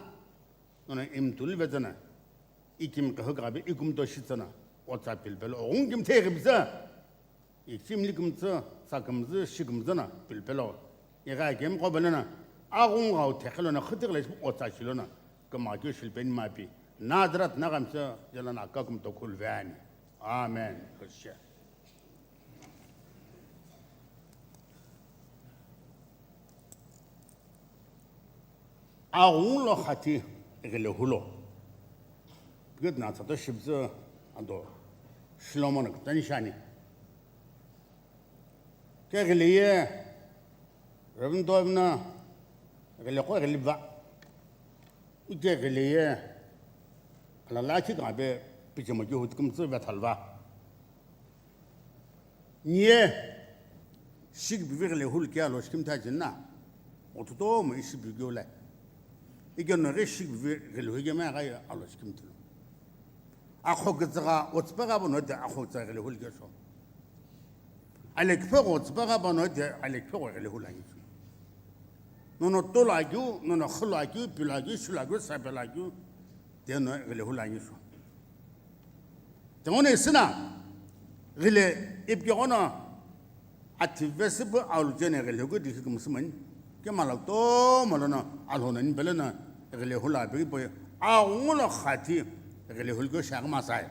nono imtulu vetsana, ikim kahu kabe ikum to shitsana, otsa pilpelo, oghungu kim theghi bza, ikimli kumtsa, tsa kumzü, shi kumzü na, pilpelo, igha kim qobelena, aghungu ghau thekhelo na, khutighle shi otsa shilo na, kuma kyo shilpeni mapi, nadrat nagamsa, jala na kakum to khulvani. Amen. Christian. Aghungu lo khati ghile hulo. Pikit na tsato shibzü ado Shlomo na kutani shani. Ke ghile ye, Reverend Dovna, ghile ko ghile va. Ike ghile ye, ala la ki gabe, pijama ki hut kumtsu va thalva. Niye, shik bivi ghile hul kia lo shikim ta jinna. Otuto mo ishi bigyo lai. Ike no ghe shik bivi ghile hul kia ma ga alo shikim tilo. Akho gitsaga, otspa ga bono de akho tsa ghile hul kia so. Ale kiphe go otspa ga bono de ale kiphe go ghile hul anyi so. Nono tolo agyu, nono kholo agyu, pilo agyu, shilo agyu, sapelo agyu. Teno ghile hul anyi so. Tengone sina, ghile ipke gono, athi vesibu aulu jene ghile gu dikhi kumsumani. Ke malak to malono, alhonani belena, ghile hula bigi boy, aungulo khati, ghile hul go shagma sai.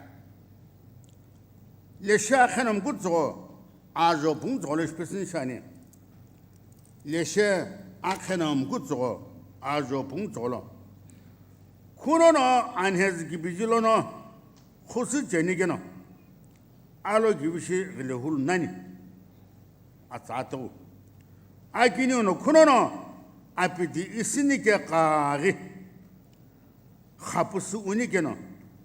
Lesha khenam gutso, ajo pung zolo spesin shani. Leshe akhena mkutsogo, ajo pung tsolo. Khunono anhezi kibiji lono khusi cheni keno. Alo kibishi ghile hul nani. Atsa ato. Akini ono khunono apiti isini ke kaghi. Khapusu uni keno,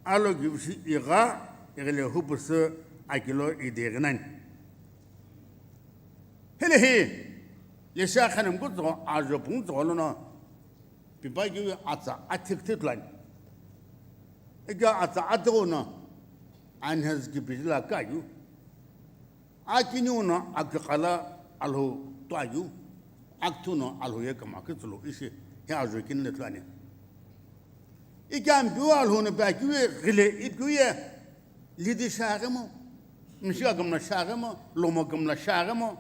alo kivishi igha, ighile hupusu akilo ideghinani. Hele hi, lesha khanam kutsogo ajo pung tsogo lono, pipa kiwi atsa athik thitlani. Ika atsa atiko no, anhezi kipijila kayu. Akini uno akikala alhou tuayu, akithu no alhou ye kama kitsulu ishi, he ajo kini le tlani. Ike Ampeu Alhou no pi akeu ye ghile ipikeu ye, lidi shiaghimo, mishigha kümla shiaghimo, lomo kümla shiaghimo,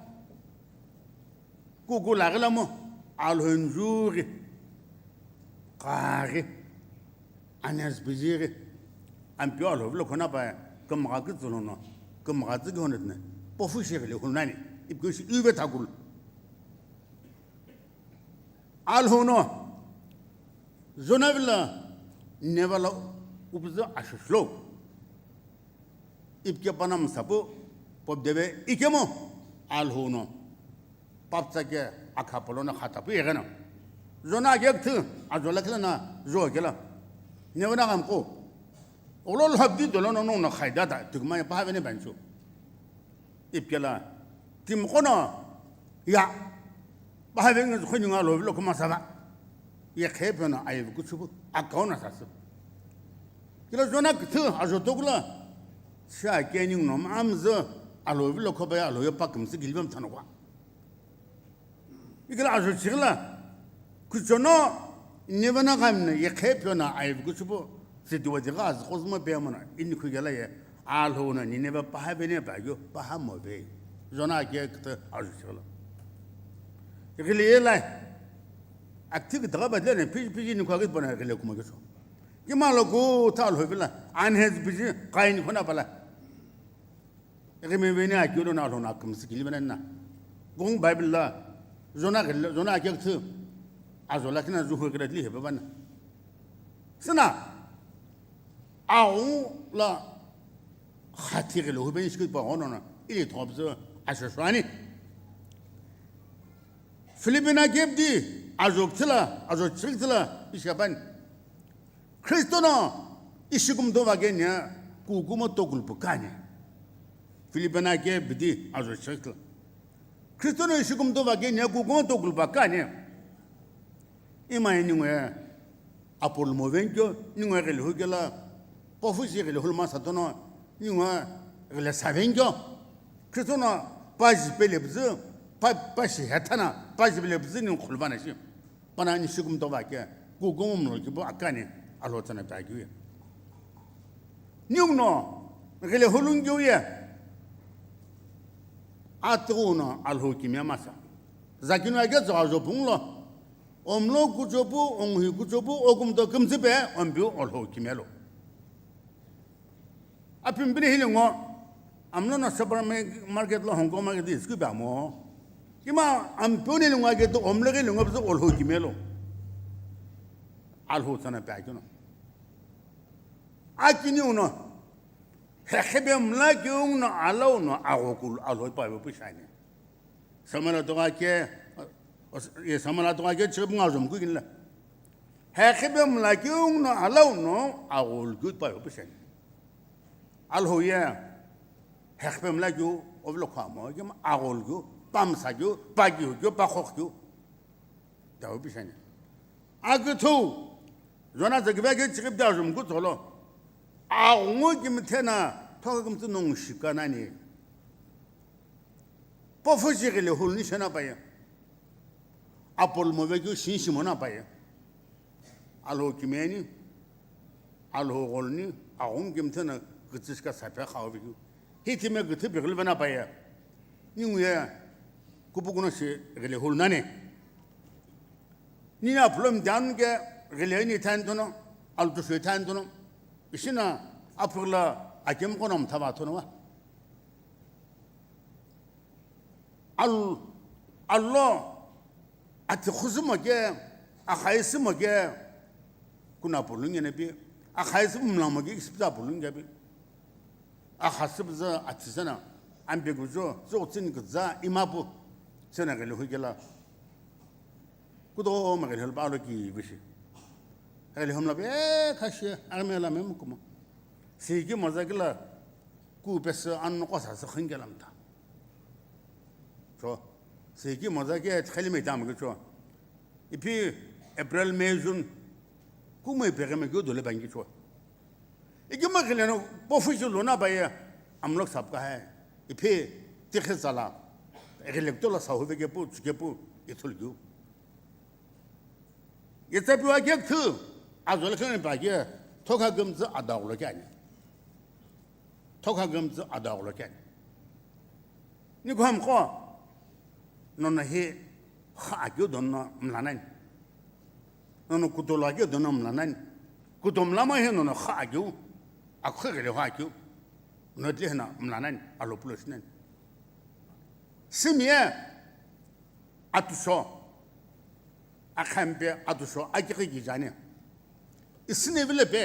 kuku laghilamo, Alhou nzughi, kaghi, anhezüpüzüghi, Ampeu Alhou vilo khona pa kümgha kütsü lono, kümgha tsü kihonetne, pofu shi ghile hulu nani, ipikeu shi ive thakulu. Alhou no, Jona vilo Nineva lo upuzü ashushulo. Ipike pana msapu, popdeve ikemo, Alhou no, paptsa ke akha polo no khatapu igheno. Jona ake kthü, ajo lakhi lana, jo kela. Nineva na kamko. Olo lhapdi dolo no no khaida ta, tukma ya paha vene banchu. Ipikela, timi qono, ya, paha venge zukho ningu Alhou vilo khoma sava. Ye khe pyo no ayevu kuchupu, akau na sasu. Kila Jona kthü, ajo tokula, sha ke ningu no, amzü, Alhou vilo khoba ya, Alhou yo pa kümsü gilibam thanokwa. Ikila ajo chigila, kuchono, Nineva na kamna, ye khe pyo no ayevu kuchupu, sitiwa jiga azü kozmo pe mono, ini khugela ye, Alhou no Nineva paha vene pa yo, paha mo ve. Jona ake kthü ajo chigila. Ghile ye lai, akti kdaga badle ne, piji, piji ni khwa git bona ghile kuma kiso. Kima lo ku tha Alhou vilo, anhezüpüzü, kaini khona pala. Ghime veni akeu lono Alhou no akümsü kili vena na. Kung Bible la, Jona ghile, Jona ake kthü, ajo lakhi na zuhu ghile dli hebe vana. Sina, aghungu la khathi ghile hu beni shikit pa hono na, ili thopzü ashosho ani. Philippi na kepdi, ajo kthü la, ajo chikthü la, ishapani. Kristo no ishi kumtova keni kukumo tokulupu kani. Philippi na kepdi ajo church lo. Kristo no ishi kumtova keni kukumo tokulupu kani. Ima ye ningu ye apolumo venkyo, ningu ye ghile hukela, pofushi ghile hulma satono, ningu ye ghile savenkyo. Kristo no paji pele bzü, pa, pashi hethana, paji pele bzü ningu khulvana shi. Pana ni shikumtova ke, kukumo mlo kipu akani, Alhou tsana pi akeu ye. Ningu no, ghile hulungiu ye. Atu no Alhou kimia masa. Zakinu ake tsoga jo punglo. Omlo kuchopu, onghi kuchopu, okumto kümtsü pe, ompiu Alhou kimia lo. Apimpini hili ngo, amlo no supermarket lo Hong Kong market isikü ba mo. Kima ampuni hili ngo ake to omlo ke hili ngo bzo Alhou kimia lo. Alhou tsana pi akeu no. Akini uno. Hekhebe mla ke ung no alau no agokul Alhou pa yo pishani. Samala toka ke, os-, ye samala toka ke chirip nga zom kukin la. Hekhebe mla ke ung no alau no agol gut pa yo pishani. Alhou ye, hekhebe mla ke u, ovlo khamo, ke ma agol ke u, pamsa ke u, pa ke u, ke u, pa khok ke u. Dawu pishani. Akithu, Jona zakive ke chirip da zom kutsolo. Aghungu kimthena, thoka kimtsu nung shikanani. Pofushi ghile hulni shena paye. Apolumo vekeu shinshi mona paye. Alhou kimiani, Alhou golni, aghungu kimthena gitsishka saphe khao vekeu. Hithime githu bighil vena paye. Ningu ye kupukuno shi ghile hulnani. Nini aphulo mdian ke ghile ni than tono, altu shi than tono. Ishina aphugla akem kono mthava tono wa. Al-, allo, ati khusimo ke, akhaisimo ke, kuna pulungi na pi, akhaisimo mlamo ke, isipta pulungi pi. Akhasibza atisana, ambe kujo, zo tsini kuza, imapu, sena gele hukela. Kudo ma gele hol balo ki bishi. Gele homla be, kashi, arme la mem kuma. Sigi maza kila, ku pesa an ko sa sa khingela mta. So, sigi maza ke khali me tam ke cho. Ipi April, May, June, kumai peghe me gyo dole bangi cho. Iki ma khile no, pofu ju lona baye, amlok sap ka hai. Ipi tikhe zala, electoral sa huve ke pu, chuke pu, ithul gyu. Yetsa piwa ke khu, Azolekhi nani pa keu, thokha kümtsü adagholo keu ani. Thokha kümtsü adagholo keu ani. Nikuhamiqo, nono hi kha akeu dono mla nani. Nono kutolo akeu dono mla nani. Kuto mlamo hi nono kha akeu, akhu ghile ho akeu. Nono tihi no mla nani, alopulo shi nani. Simiye, atusho, akhampe, atusho, akighi kije ani. Isini vile pe.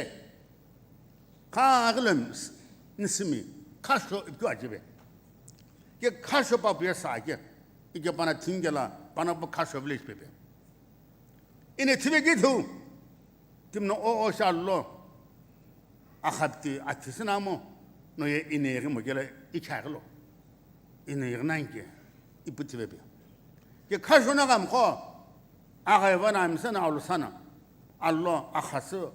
Kha aghilo nisimi, khasho ipikeu ajive. Ke khasho papu ye sa ke. Ike pana thingela, pana pu khasho village pepe. Ine thive kithu. Timno o o sha lo. Akhapti athi sinamo. No ye ine ghimo kela ikhagilo. Ine ighinanke, ipu thive pe. Ke khasho na ghamqo, agha eva na amsana alusana, allo akhasü,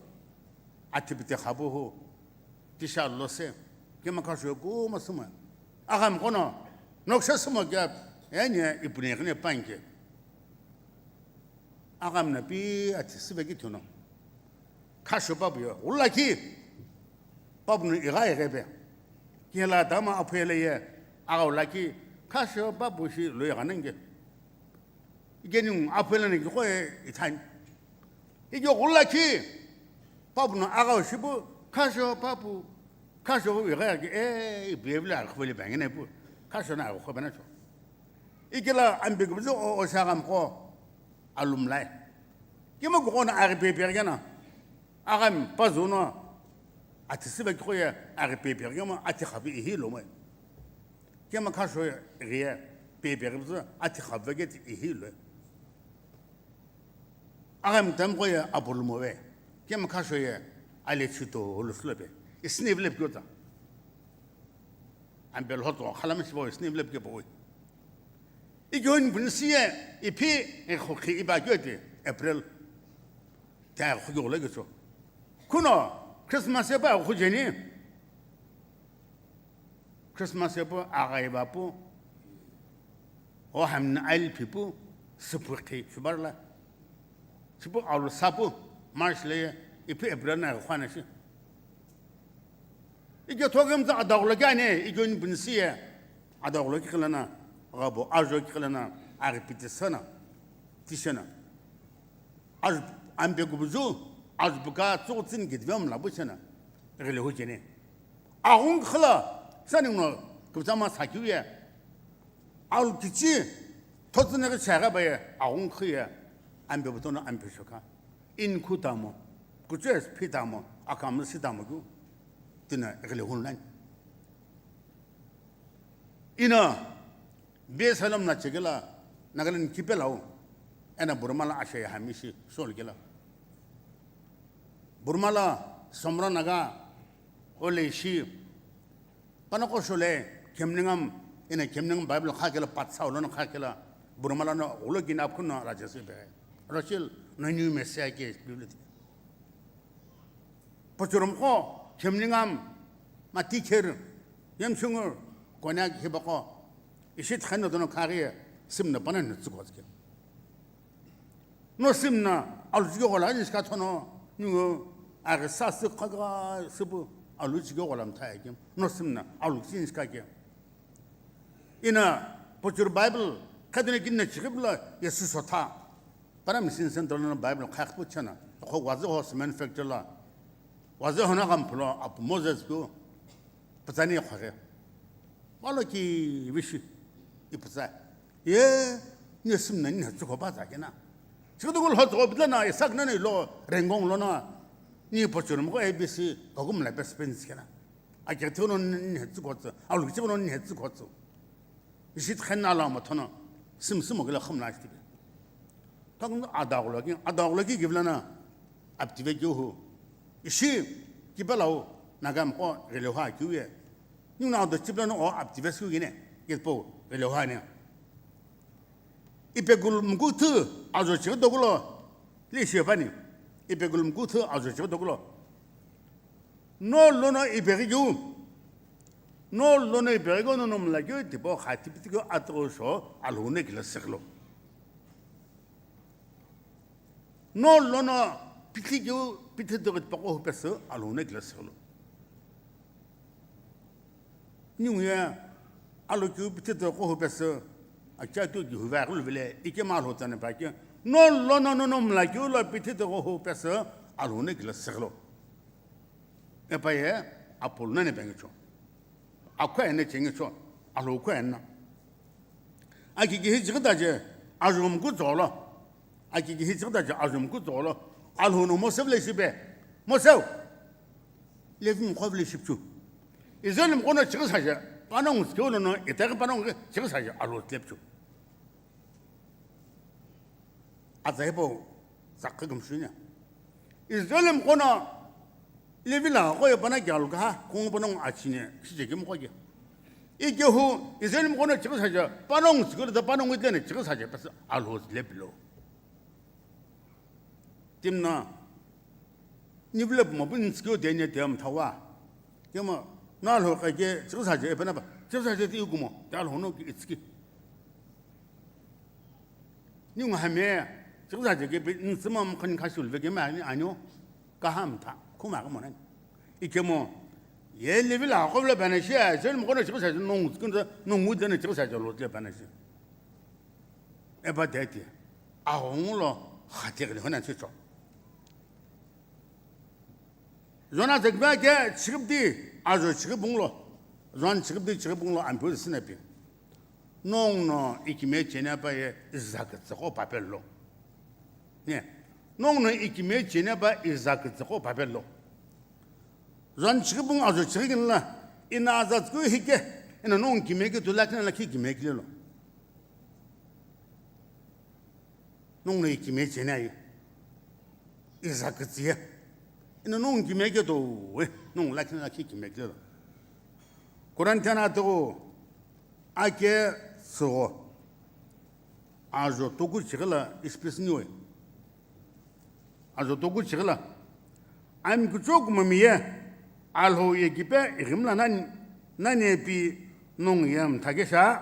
athipite khabuhu, tisha allo se, kema khasho kuma suma. Aghamqo no, noksha suma kya, enye ipune ighine panke. Aghamna pi athi sive kithu no. Khasho papu yo, ghulakhi. Papu no igha ighe pe. Kila dama aphele ye, agha ghulakhi. Khasho papu shi lo igha nenge. Ike ni aphele nenge ko e ithani. Ike ghulakhi. Papu no agha shipu, khasho papu. Khasho igha ke, e, ipu evle akhvele bangene pu. Khasho na agha khobana cho. Ikela ambe kubuzu o, o shaghamqo. Alumlai. Kima kuqo na aghi pepe kena. Aghami pazu no. Athi siva kikhoye aghi pepe kema athi khavi ihi lo mo. Kema khasho ghiye pepe kubuzu athi khavi ke ti ihi lo. Aghami tamqo ye apulumo ve. Kema khasho ye ale chito lo sulo pe. Isini vile pkota. Ambe lhoto khalami sibo isini vile pke boy. Ikyo ni bunsi ye, iphi, e, khokhi iba kyo te, April. Ta khokhi ola kyo cho. Kuno, Christmas e ba khojeni. Christmas e po, aga iba po. O hamna ail pipu, supu khi, subarla. Supu alu sapu, March le, iphi April na khwana shi. Ikyo thogem za adagulo kyane, ikyo ni bunsi ye. Adagulo ki khalana, gabo, ajo ki khalana, aghi piti sana, tishana. Aj, ambe kubuzu, aj buka, tsotsin gidvem la buchana, rele hujene. Agung khala, saning no, kubzama sakiuye. Al kichi, totsin ga chaga baye, agung khiye, ambe butono ambe shoka. In kutamo, kuches pitamo, akam sitamo ku, tina rele hunlan. Ina, B S L M na chekela, Nagaland kipelau, ena Burma la ashe hamishi sol kela. Burma la Somro Naga, ole shi, panako shole, Khemningam, ina Khemningam Bible kha kela, patsa ulo na kha kela, Burma la no, ulo gina apkuno raja se be. Rachel, no new Messiah ke Bible. Pochurumqo, Khemningam, Matikher, Yemchungur, Konyak hibaqo, ishi thikhen no dono khaghi, simna pana no tsukotske. No simna, aluchike gola niska thono, ningo, aghi sasi khaga sibu, aluchike gola mthaya kim, no simna, aluchi niska kim. Ina, pochur Bible, khadine kinna chikhibla, Yesu sotha. Para machine center no Bible khakh pu chana. Kho wazo ho cement factory la. Wazo ho na kam phulo, ap Moses ku. Pazani khore. Walo ki wishi. Ipza. Ye, ni simna ni tsu ko ba za kena. Chikdo ko lo tsu ko bidla na, isak na ni lo, rengong lo na. Ni pochur mo ko A B C, kagum la best friends kena. Akighi thighono nihe tsükhotsu, alughi chighono nihe tsükhotsu. Ishi thikhen na ala mathono, sim simo kile khum la shitibe. Takun adaghulo ki, adaghulo ki givlana, aptive kyu hu. Ishi, kipelau, Nagami qo, ghilehu ha kyu ye. Ningu na ado chiplano o aptive sku gine, gitpo, ghilehu ha ne. Ipegulu mkuthu, azo chighi dokulo, li shepani. Ipegulu mkuthu, azo chighi dokulo. No lono ipeghi keu. No lono ipeghi keu, no no mla keu, tipau kha tipiti keu, atughu sho, alhune kila seklo. No lono pithi keu, Pithe toqo tipaqo hu pesü Alhou no kile silo. Ningu ye alo kiu pithe toqo hu pesü, acha tu ki hu va gulu vile, ikemu Alhou tsana pa ke, no lo no no no mla kiu lo pithe toqo hu pesü Alhou no kile silo. Epa ye apolo nani pengicho. Akhu ene chengicho, Alhou khu ena. Aki kihi chighi taje ajumku zolo. Aki kihi chighi taje ajumku zolo. Alhou no Mose vile shipe. Mose, Levi mkho vile shipchu. Israel mkhono chighi saje, panongu skeu no, itaghi panongu chighi saje, Alhou tlepchu. Atsa hipau tsakha kümshunia. Israel mkhono Levi la qoye pana gyalu kaha, khungu panongu achine, shiche kimkhoke. Ikehu Israel mkhono chighi saje, panongu sikulu ta panongu itlene chighi saje, pas Alhou lepilo. Timna, nivile puma pun tsikio tenya te mthawa. Kema, na Alhou kake, chighi saje, epa na pa, chighi saje ti ikumo, ta Alhou no ki itski. Ningu hame, chighi saje ke pe, ntsima mkhan khashul ve ke ma ani anyo, kaha mtha, khuma ka monani. Ikemu, ye Levi la qovle bana shi, Israel mkhono chighi saje, nongu tsikun, nongu dene chighi saje, lo tle bana shi. Epa deti, aghungu lo khati ghili huna chicho. Zona zekbe ke chighi di, ajo chighi bunglo. Zon chighi di chighi bunglo, ampu sinapi. Nongu no ikime chene pa ye izak tsiko papel lo. Ne, nongu no ikime chene pa izak tsiko papel lo. Zon chighi bung ajo chighi kin la, ina aza tsiko hike, ina nongu kime ke tu lakina lakhi kime kile lo. Nongu no ikime chene aye. Iza kitsiye. Ina nongu kime ke to we, nongu lakhi lakhi kime ke lo. Korintian atoghu ake tsugo. Ajo toku chighi la ispis niwe. Ajo toku chighi la. Ami kuchou kumami ye, Alhou ye kipe ighimla nani, nani pi nongu ye mthake sha.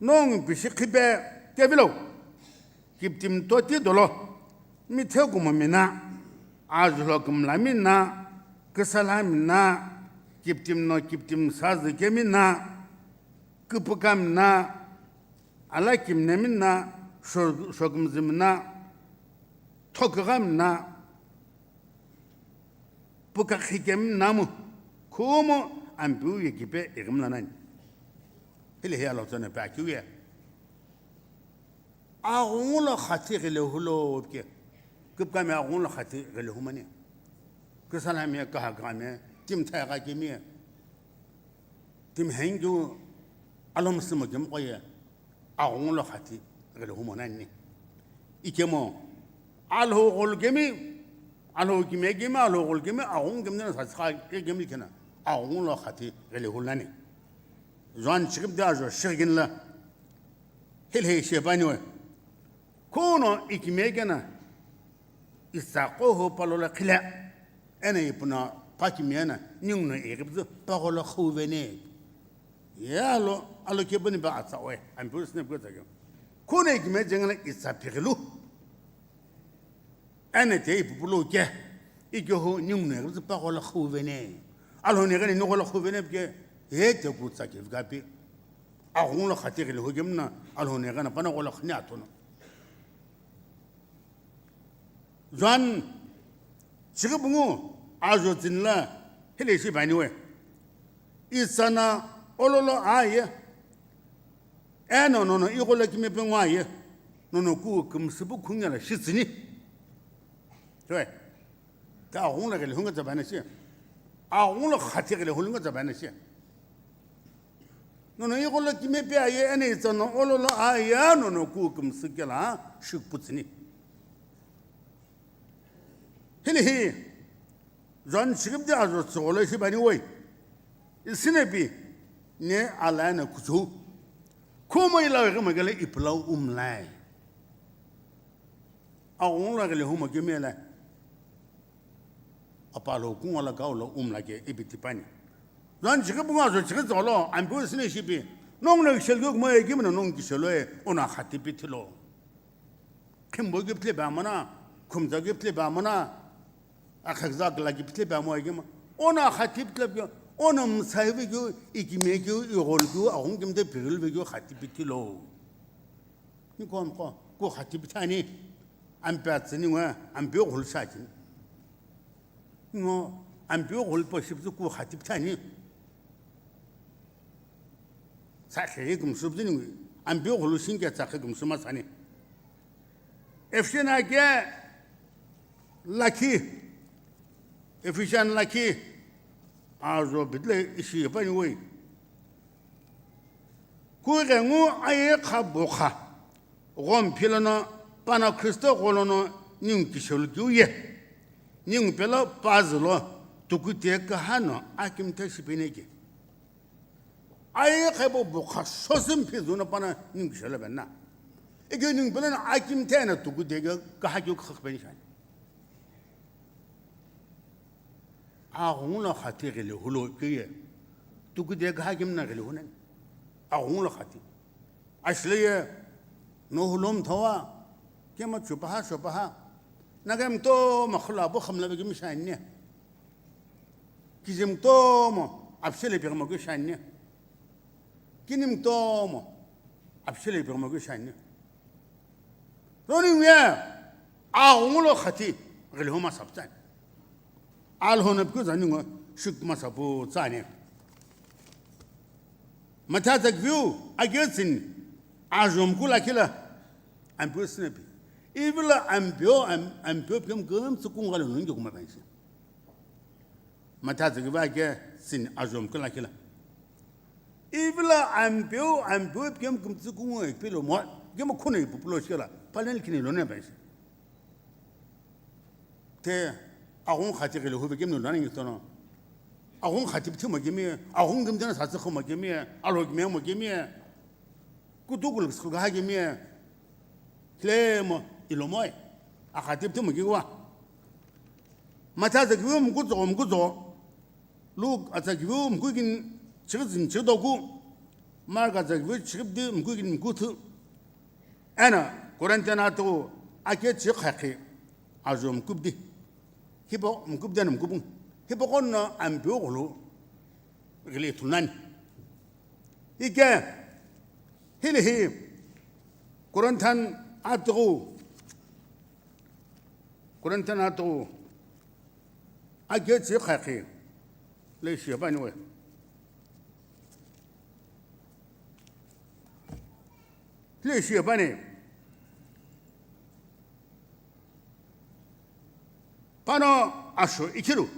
Nongu pishi khipe kevilo, kiptim toti dolo, mithe kumamina, ajulo kumlamina, kisalamina, kiptim no kiptim sazü kemina, kipukamina, ala kimnemina, sho-, shokumzimina, thokigamina, pukakhikemina mu, khumu ampiu ye kipe ighimla nani. Hile hiya lo tsone pa kiu ye. Aghungu lo khati ghile hulo ke. Kipkami aghungu lo khati ghile humani. Kisalami ye kahakami ye, tim thai gha kemi ye. Tim hengiu alom simo kemi qoye. Aghungu lo khati ghile humo nani. Ikemu, Alhou gholo kemi, Alhou kime kemi, Alhou gholo kemi, aghungu kemi na sa tsa kemi kena. Aghungu lo khati ghile hu nani. Zon chighi di ajo shighi kin la. Hile hi shepani we. Khuno ikime kena. Itsa qohu palola khile. Ena ipuno pakimi ena ninguno ighipzu pagholo khuvene. Ye alo, alo kebuni ba atsa oe, ampiu sine pke tsake. Khuno ikime jengela itsa pighilu. Ena te ipupulu ke. Ikehu ninguno ighipzu pagholo khuvene. Alhou ne gani nugolo khuvene pke. Ye te ku tsake vgapi. Aghungu lo khati ghile hu kemna, Alhou ne gana pana gholo khne atono. Zon chighi pungu ajo tsini la hile shi bani we. Itsana ololo aye. Eno nono igholo kime pengu aye. Nono ku kümsüpu khunge la shi tsini. Tue. Ta aghungu lo ghile hunga tsabana shi. Aghungu lo khati ghile hunga tsabana shi. Nono igholo kime pe aye ena itsana ololo aye nono ku kümsü kela shikputsini. Hili hi, Zon chighi di ajo tsugho lo ishi bani woi. Isinepi, ne ala ena kuchou. Khumo ila weghi magala ipulau umlai. Aghungu lo ghile humo kemi la. Apalo kungu la gau lo umla ke ipi tipani. Zon chighi pungu ajo chighi tsugho lo, ampiu sine shipi. Nongu no kishel keu kumo ye kemi no nongu kishel lo ye, ona khati pi thilo. Khimbo kiptile ba mana, khumza kiptile ba mana. Akhaküza akülaki pithile pe amo akema. Ono akhati pithile pe, ono mtsai vekeu, ikime keu, igholo keu, aghungu kemte pighilu vekeu khati pithilo. Niko amko, ku khati pithani. Ampe atsü ningu, ampe gholo shachini. Ngo, ampe gholo po shipüzü ku khati pithani. Sa khe kümsü püzü ningu, ampe gholo shinke tsa khe kümsü masani. Ephesian akhe lakhi, Ephesian lakhi, azo bidle ishi pani woi. Kughengu aye kha bokha, ghomphilo no, pano Kristo gholo no ningu kishelu keu ye. Ningu pelo pazü lo, tukute kaha no akimthe shipeni ke. Aye kha bo bokha sosü mphi zu no pano ningu kishelu bena. Ike ningu pelo no akimthe no tukute kaha keu khakpeni shani. Aghungu lo khati ghili hulo keu ye. Tukute kaha kemna ghili hunani. Aghungu lo khati. Ashile ye, no hulo mthowa, kema chupaha, shopaha. Naga mtomo khula bo khamla be kemi shani. Kije mtomo, apsele be kemo ke shani. Kini mtomo, apsele be kemo ke shani. Roni nguye, aghungu lo khati, ghili homa saptsani. Alhona pku zani ngo, shuk masapu tsani. Matha tsakviu, agetsin, ajom kula kila, ampio sinapi. Ivila ampio, am-, ampio piam gam tsukung galo nungi kuma banshi. Matha tsakviu agetsin, ajom kula kila. Ivila ampeu, ampeu ipikemu kümtsü kungu ipilo mo, kemu khuna ipupulo shikela, panel kini lone pa isi. Te, aghungu khati ghili huve kemu lone ngi tono. Aghungu khati pthi mo kemi, aghungu kümtsü na satsi kho mo kemi, alo kemi mo kemi. Kutu kul skul ha kemi. Kile mo, ilo mo. Akhati pthi mo kiwa. Matha tsakviu mkutso, mkutso. Luke atsakiviu mkukini chighi zini chighi doku, Mark atsakiviu chighi pdi mkukini mkuthu, eno Corinthian atughu akhe chighi khakhi ajo mkupdi. Hipau mkupdi eno mkupu. Hipaqo no ampeu gholo ghili ithulu nani. Ike hili hi Corinthian atughu, Corinthian atughu akhe chighi khakhi. Hile shiye pani we. Hile shiye pani. Pano asho ikhilu.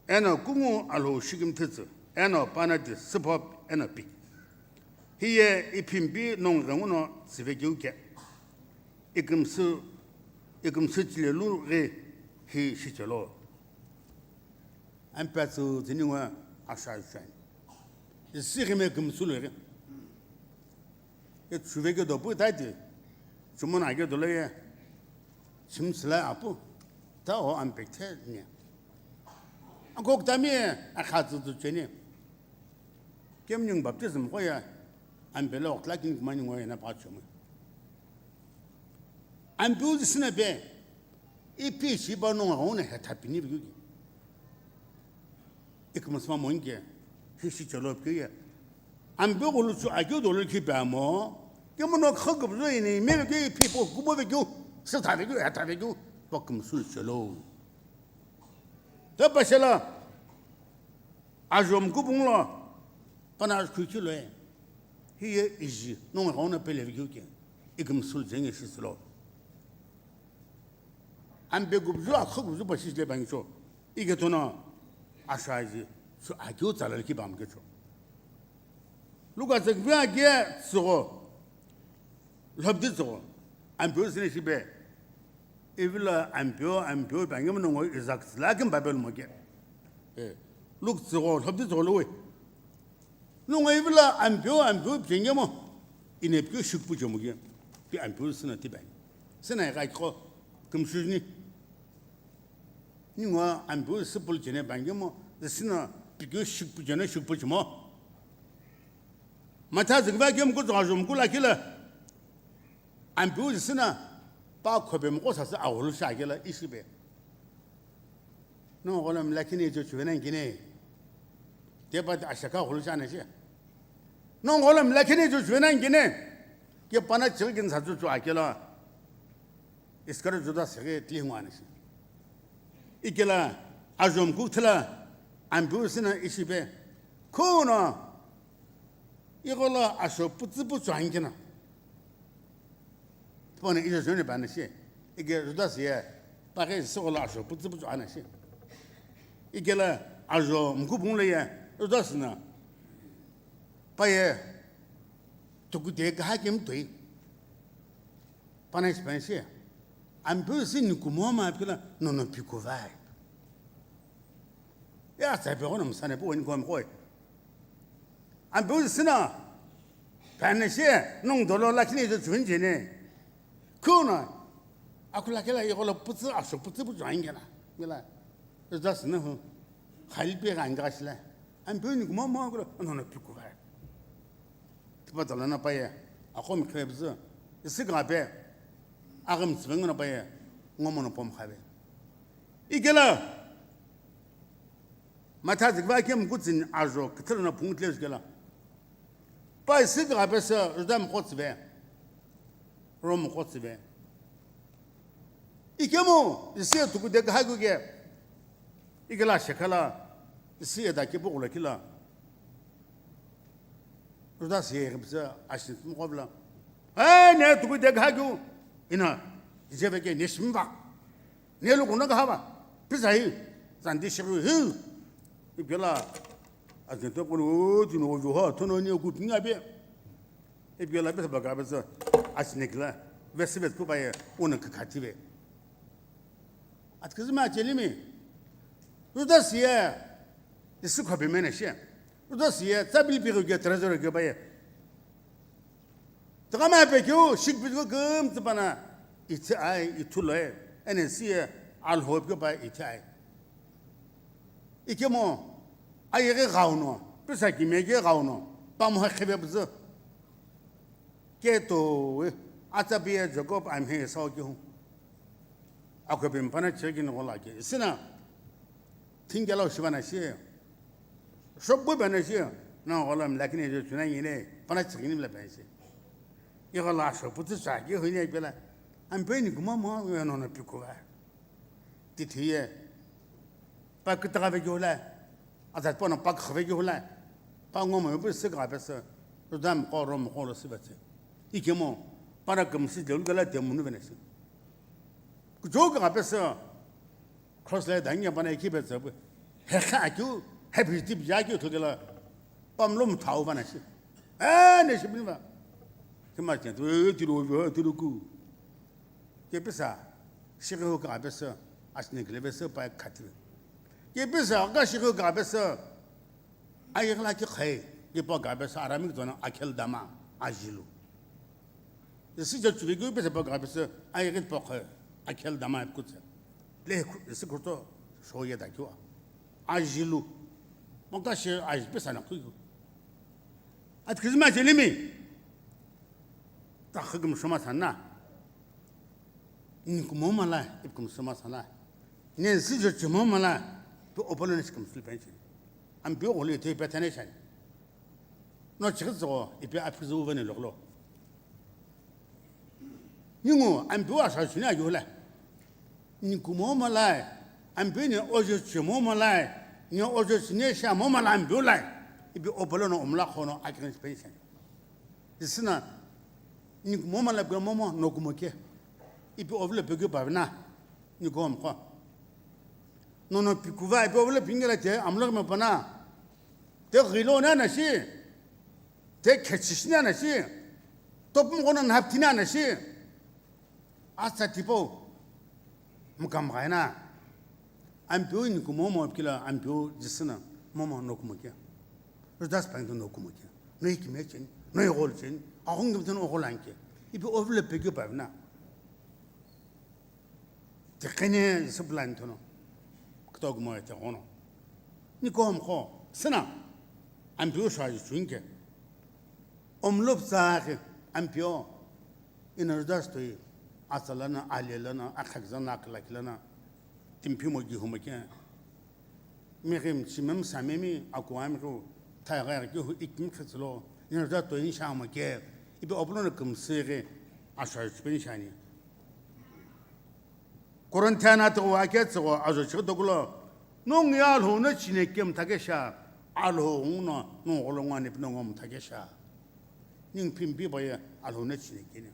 Eno kungu alhou shikimthitsü. Eno pano di süpho eno pi. Hiye iphimpi nongu ghenguno tsüve keu ke. Ikümsü, ikümsü chile lu ghi hi shichelo. Ampeu tsü zini ngo asha shuani. Isi ghime kümsü lo ghi. Ye chuve ke dopu taiti. Chumuna ke dolo ye. Chimsila apu. Ta o ampeu the ni. Akok tami akha tsü tsü cheni. Kemning baptism ko ya. Ampeu lo okla kin kumani ngo ye na pa chumu. Ampeu sina pe. Ipi shiba nongu ghenguno hetha pini vekeu ke. Ikümsüma monke, hi shichelo vekeu ye. Ampeu gholo chu akeu dolo khi pe amo. Kemu no khaküpüzü ini me vekeu ipi po kubo vekeu, sitha vekeu, hetha vekeu, po kümsü chelo. Tapashela, ajo mkupung lo, pano ajukhu kilo ye. Hiye iji, nongu ghenguno pele vekeu ke. Ikümsü zenge shitsülo. Ampeu küpüzü, akha küpüzü pashi le bangi cho. Ike tono asha iji, sü akeu tsalal ki bam ke cho. Luke tsakviu akhe tsügho, lhobdi tsügho, ampeu sine shibe. Ivilo ampeu, ampeu bangi mo nongu izak tsila kim babel mo ke. Eh, Luke tsügho, lhobdi tsügho lo we. Nongu ivilo ampeu, ampeu pengemo, ine pekeu shikpu chemo ke, pi ampeu sina ti bani. Sina ika kho, kümshu ni. Ningu ampeu sipul chene bangemo, sina pekeu shikpu chene shikpu chemo. Matha zikva kem kutsa jom kula kila. Ampeu sina pa khope moko sasa agholo sha kila ishibe. Nongu gholo mlakhi ni ijo chuve nani kini. Tepati ashaka gholo chana shi. Nongu gholo mlakhi ni ijo chuve nani kini. Ke pana chighi kini satsu chu akelo. Iskariot Judas ghi tili ngwa na shi. Ikela ajo mkukthila Ampeu sina ishipe. Khuno igholo asho putsu puchu ankina. Tipau no ijo joni pa na shi. Ike Judas ye paghi sigho lo asho putsu puchu ana shi. Ikela ajo mkupung lo ye Judas na. Paye tuku de kaha kemi toi. Pana ishipa na shi. Ampeu si nikumo ma pila nono pikuvai. Ya tsa pe kono msane po ni kom koi. Ampeu sina. Pana shi nongu dolo lakhi ni ijo chunje ne. Khuno akula kela igholo putsu asho putsu puchu ankina. Mila. Judas na hu. Khali pe ga anga shila. Ampeu nikumo ma kula nono pikuvai. Tipau tala na paye, akhomi khe püzü, isi ghape, aghami tsüve ngo na paye, ngomo no pomkhape. Ikela, Matha zikva kemu kutsini ajo, kithelo na phungu tlesu kela. Pa isi ghape se, Juda mkhotsüve, Rom mkhotsüve. Ikemu, isi ye tuku de kaha kuke. Ikela shekhala, isi ye da kipu kula kila. Judas ye ghipsa ashin mkhovla. Ai, ne tuku de kaha ku. Ina, jeve ke ne shimba. Ne lu kuna kaha ba. Pisa hi, zandi shiru hi. Ikela, asin to kono, tino ojo ha, tono ne ku pinga be. Ipeghi la pesa baka pesa asinekila, vesi vesi pupaye, una kakativi. Atkizima chelimi, Judas ye, isi khope mena shi. Judas ye, tsabili pighi ke treasure ke paye. Tagama pe keu, shik pighi kum tsipana, itse ai, ithulo e, ene si ye, alho pighi pa itse ai. Ikemu, ayeghi ghau no, pisa kimiye ghi ghau no, pamuha khebe püzü. Keto, atsa piye Jacob amhe Esau kihu. Akhope mpana chekini ghola ke. Isina, thingela shiba na shi. Shobbu ba na shi. Na ghola mlakini je chuna yine, pana chekini mla ba shi. Ighola shobbu tsu sa ki huni pela. Ampeu nikumo mo, no no pikuva. Tithiye, pa kitagha vekeu hula, azat pono pa kha vekeu hula, pa ngomo yopu si gha pesa, Juda mkho Rom mkho lo si vetse. Ikemu, pana kümsi delu gala de munu venesi. Kujo gha pesa, cross le danya pana iki vetse bu. He kha kyu, he bi tip ya kyu thogela, pam lo mthau vanesi. Eh, ne shi bini va. Kima chen tu, tiru, tiru ku. Kepisa, shighiu ka pesa, asnekile pesa pa khati. Kepisa, ka shighiu ka pesa, ayegla ki khai, kepa ka pesa, arami ki zona akhel dama, ajilu. Isi ja chuvi ki pesa pa ka pesa, ayegit pa khai, akhel dama kutse. Le ku, isi kurto, shoye da kiwa. Ajilu. Mo ka shi, aj pesa na kuyu. Atkizima chelimi. Ta khigim shoma sana. Ni kumo mala, ip kum suma sala. Ni si jo chimo mala, pi opolo ni sikum sul pension. Am pi gole te pe tane shan. No chigit zo, ipi aphi zo vene loklo. Ningu, am pi wa sa chuni ayo la. Ni kumo mala, am pi ni ojo chimo mala, ni ojo chine sha mo mala am pi la. Ipi opolo no umla khono akhin pension. Isina, ni kumo mala pighi momo no kumo ke. Ipi ovle pighi pavna, ni kom ko. No no pikuva ipi ovle pingela te amlo me pana. Te ghilo na na shi. Te khechish na na shi. Top mo na haptina na shi. Atsa tipo. Mukam gaina. Ampeu ni kumo mo kila ampeu jisina. Momo no kumo ke. Judas pang no kumo ke. No ikime chen. No igol chen. Ahong gim no ogolan ke. Ipi ovle peghi pavna. Te kene se plan tono. Kto kumo te ono. Ni kom ko. Sina. Ampeu sa chunke. Omlop sa ke. Ampeu. Ina Judas toi, atsa lana, ale lana, akhak zana, aklak lana, timpi mo gihu mo ke, Mighi mchimemi samemi akuami hu thaigha ighi kehu ikimi khitsülo, nirüza toini shamo ke, ipi opulono kümsüghi ashayu chipeni shani. Korinthian atughu ake tsügho ajo chighi dokulo, nongu ye Alhou no chine ke mthakesha, Alhou nguno nongu gholo ngwani pino ngo mthakesha. Ningu phimpi bo ye Alhou no chine keni.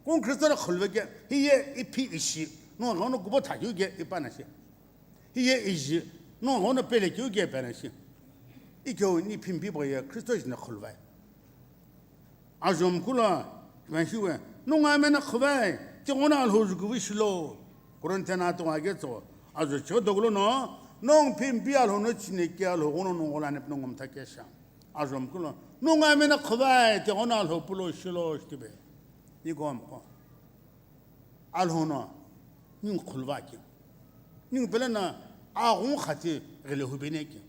Kung Kristo lo khulve ke, hiye ipi ishi, nongu gholo kubo thakeu ke ipana shi. Hiye iji, nongu gholo pele keu ke ipana shi. Ikeu ni phimpi bo ye Kristo jine khulvai. Ajomkula, kimanshiwe, nongu amena khuvai, tighono Alhou jukuvi shilo. Korinthian atughu ake tsügho, ajo chighi dokulo no, nongu phimpi Alhou no chine ke Alhou ghono nongu gholo ani pino ngo mthakesha. Ajomkula, nongu amena khuvai, tighono Alhou pulo shilo shitibe. Nikomko. Alhou no, ningu khulva ke. Ningu pele na aghungu khati ghile hubene ke.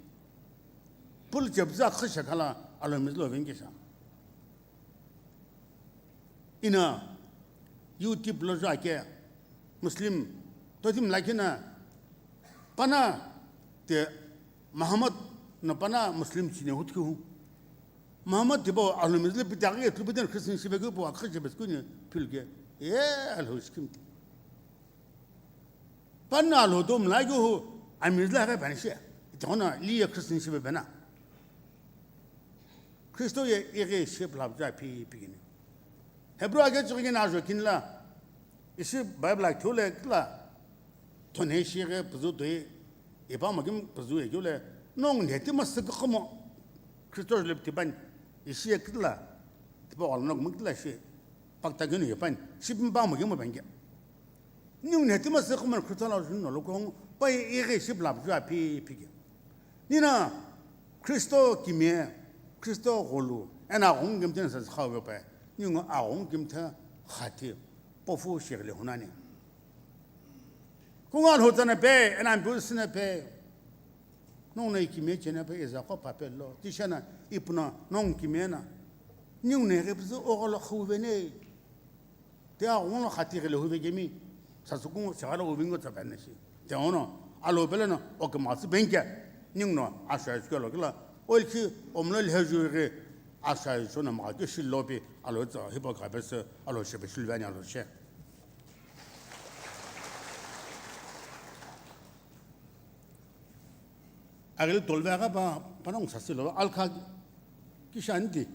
Pul chepza khasha khala Alhou mizlo venge sha. Ina YouTube lo ja ke Muslim totim lakina pana te Muhammad no pana Muslim chine hutkihu. Muhammad tibo Alhou mizlo pita ke tlu pita Christian shibe ke po akha shibe skuni phil ke. E Alhou skim. Panna Alhou do mlai ke hu, amizla ghe bani she. Itona liye Christian shibe bana. Kristo ye ighi ship lab ja pi pigini. Hebrew ake chugini ajo kinla. Ishi Bible ak thule kla. Tone shi ghe puzu doi. Ipa magim puzu e gyule. Nongu neti masik khomo. Kristo le tiban. Ishi ye kla. Tipa wala nongu mkla shi. Pakta gini yepan. Ship mba magim bangya. Ningu neti masik khomo Kristo lo jun no lo kong, pa ye ighi ship lab ju api pige. Nina Kristo kimie, Kristo gholu, ena aghungu kimthe sa khawe pa. Ningu aghungu kimthe khati, pofu shighle hunani. Kunga lo tsana pe, ena ambu sina pe. Nongu no ikimie chena pe iza ko pa pe lo. Tishana ipuna nongu kimie na. Ningu ne ghe puzu ogholo khuve ne. Te aghungu lo khati ghile huvekemi, sasukung shaghala uvingo tsa bane shi. Te ono, alo pele no, oke matsu benke, ningu no, asha iskelo kila, oil ki, omlo lheju ghe, asha iso na ma ke shi lopi, alo tsa, hipo ka pese, alo shebe shilvani alo she. Agili tolve aga pa, panong sasilo, alkha ki shanti.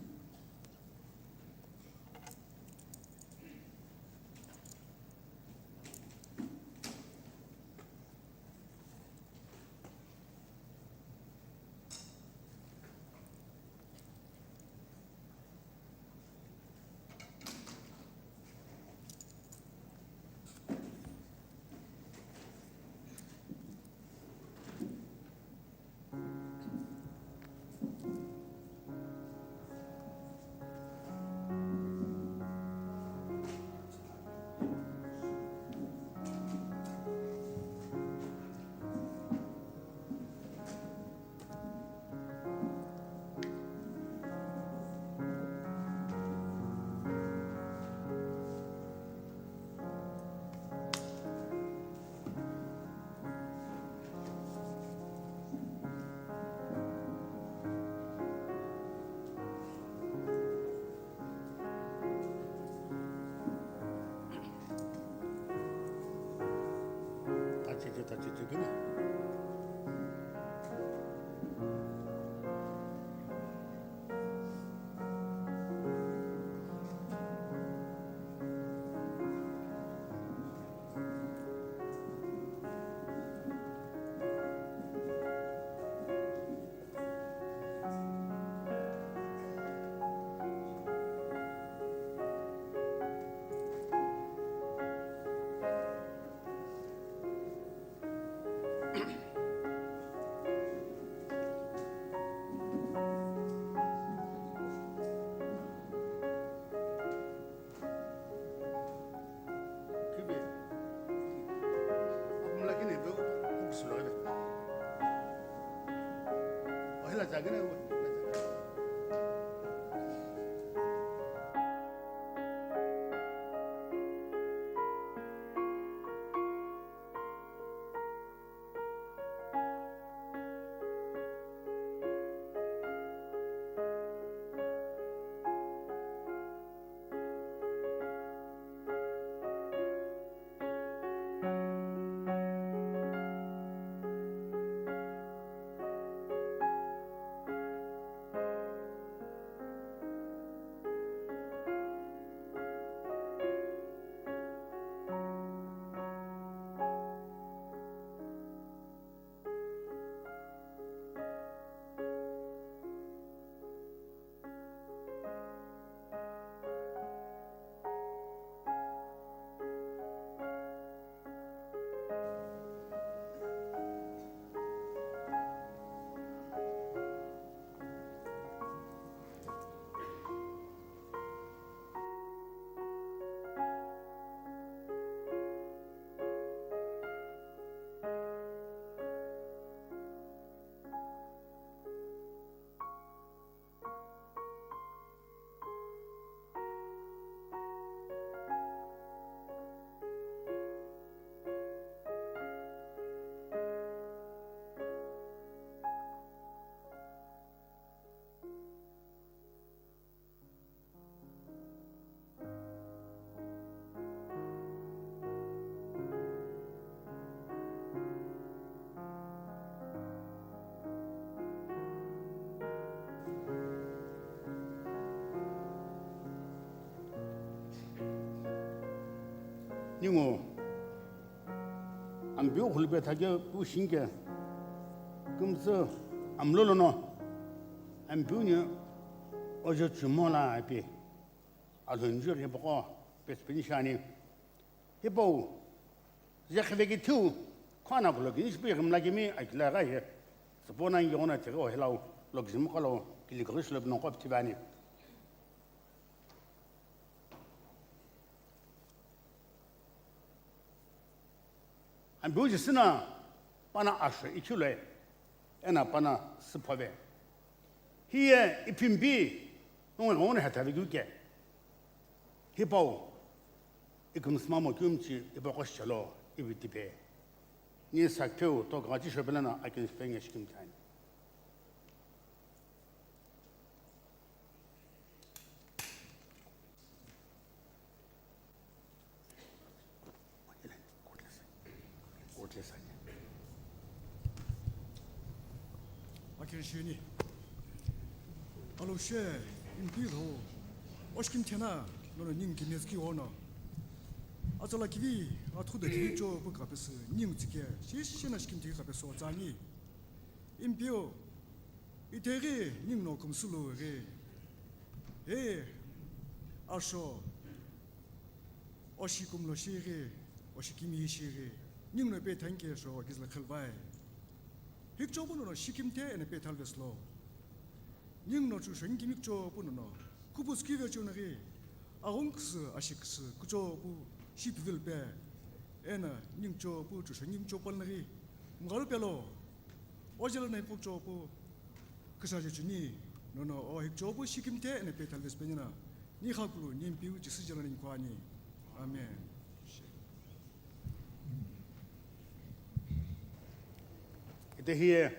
Ningu Ampeu khulupe thakeu pu shinke, kümtsü amlo lono Ampeu ni ojo chumo la ipi alhonju ghipaqo pesipeni shiani. Hipau, je khiveki thiu, khona kulo kini shipu ighimla kimi akila gha ye, tsüpona ngi ghona tighi ohilau, lo kizimu kalo, kili kaghi shilo bino qo pithivani. Ampeu Jisü na pana asho ichiloi, ena pana süphove. Hiye iphimpi, nungu ghona hethavi kuke. Hipau, ikümsüma mo kiumchi ipaqo shichelo, ivi tipe. Ni sakpheu to kaghachi shopelana akini sipenge shikimthani. Akiri shini. Alo she, impi lo. Oshkim thena, nono ning kinezki ono. Atsala kivi, athu de kivi cho pu kapes, ning tsike, shi shi na shkim tiki kapes o tsani. Impio, iteri ning no kumsulu re. He, asho, oshi kumlo shi re, oshi kimi shi re, ning no pe thanke sho gizla khalvai. Hikcho puno no shikim the ene pe thalves lo. Ning no chu shon kimi cho puno no, kupus kive cho na re, agung ksu, ashi ksu, kucho pu, shi pivil pe, ena ning cho pu chu shon kimi cho pal na re, mgaru pe lo. Ojelo na ipu chopu, kisa je chuni, nono o hi chopu shikim the ene pe thalves penina, ni khakulu, ni mpiu Jisü jelo ni kwani. Amen. Ite hiye,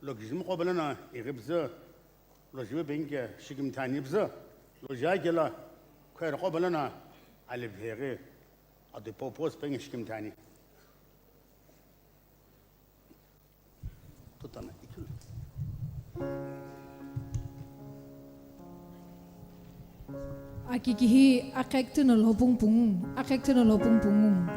lo kizimu qo belana, ighibzü, lo jibe benke, shikim thani bzü, lo jagela, khwer qo belana, ali veghi, adi popos penge shikim thani. Aki kihi akhekthino lhopung pungu, akhekthino lhopung pungu.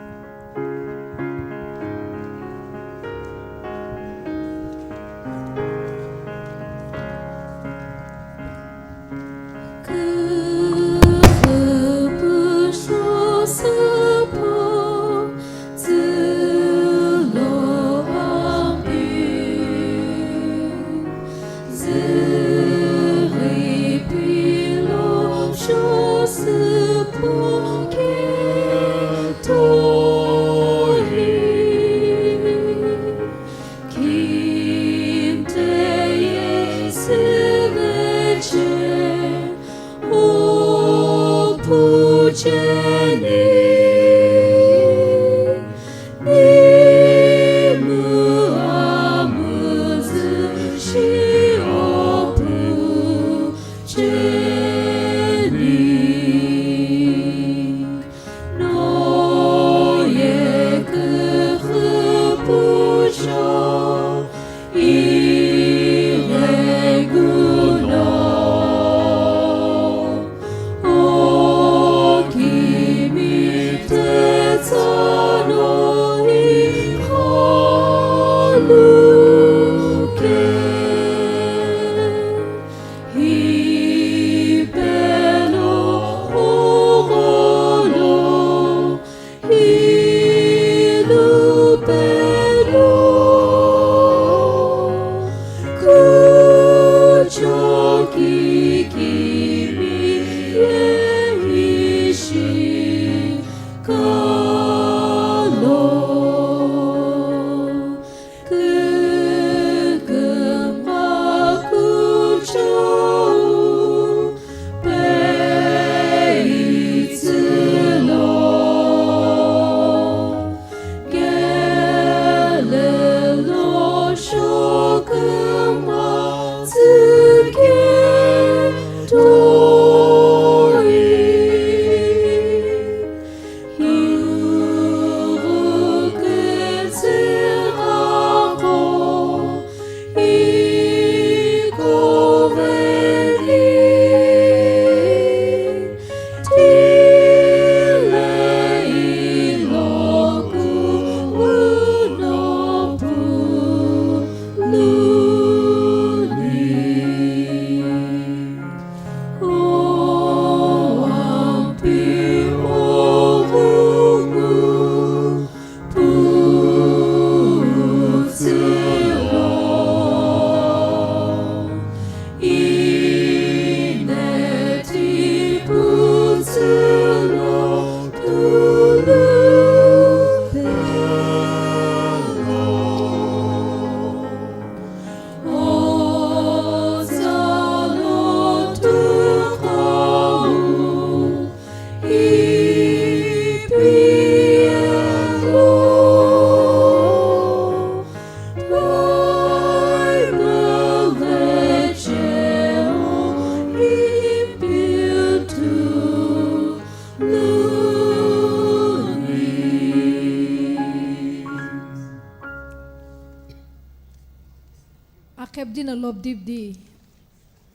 Akhekdina lobdibdi.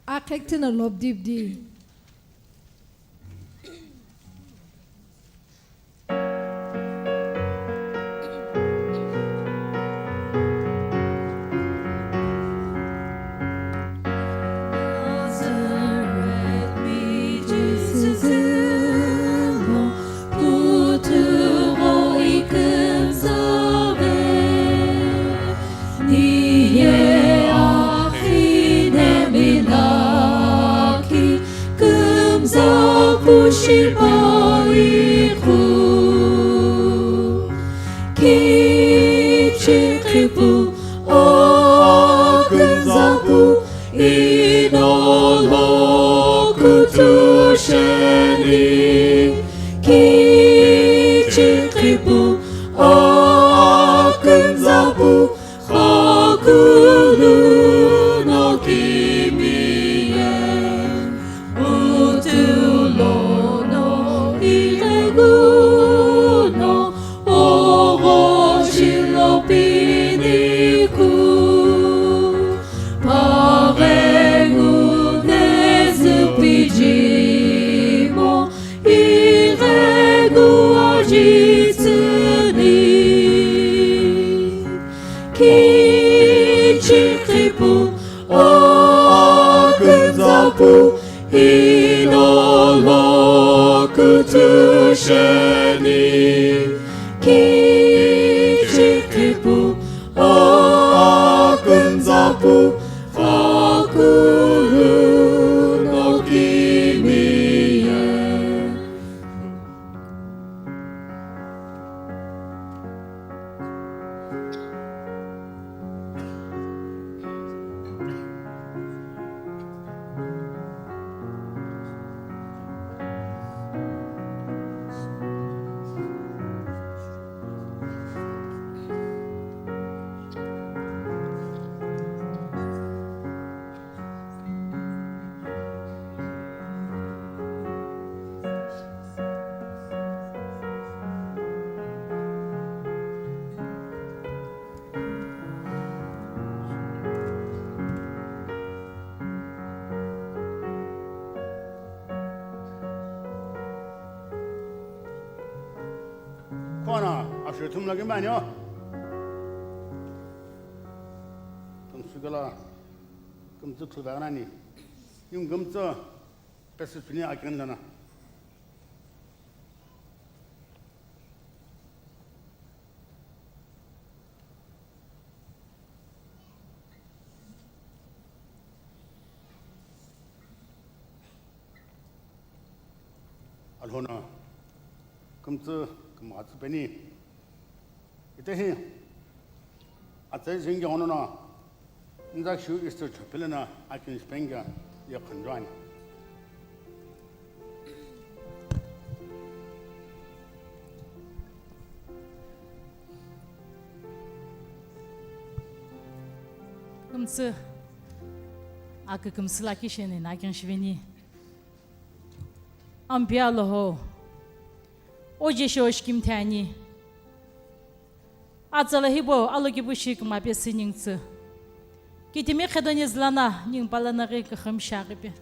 Akhekdina lobdibdi. Niye akhine milaki, kümza pu shipa ikhu. Kichikhi pu, o kümza pu, inolo kutu sheni. Kichikhi pu, o kümza pu, Khakulu no kimiye, utulo no ireguno, ogo shilo piniku, parengu nezu pijimo, iregu ajitsuni. Kichikhi pu, o kümza pu, inolo kutu sheni. Kichikhi pu, o kümza pu, khakulu no kimiye. Khona asho thum lagi mani o. Kümsü kala, kümtsü thuveghi nani. Yung kümtsü pesi suni akin lana. Alhona kümtsü kümgha tsü peni. Itehi atsai zingi ono no nza shu Easter chapel na akin spenga ye khonjuani. Kümtsü, akükümsü lakhi sheni na keng shiveni. Ampeu Alhou, oje shi oshi kimthe ani. Atsala hipau alokipu shi kümapesü ningtsü. Kitimi khedoni zülana ning palanaghi küxü mshi aghipe.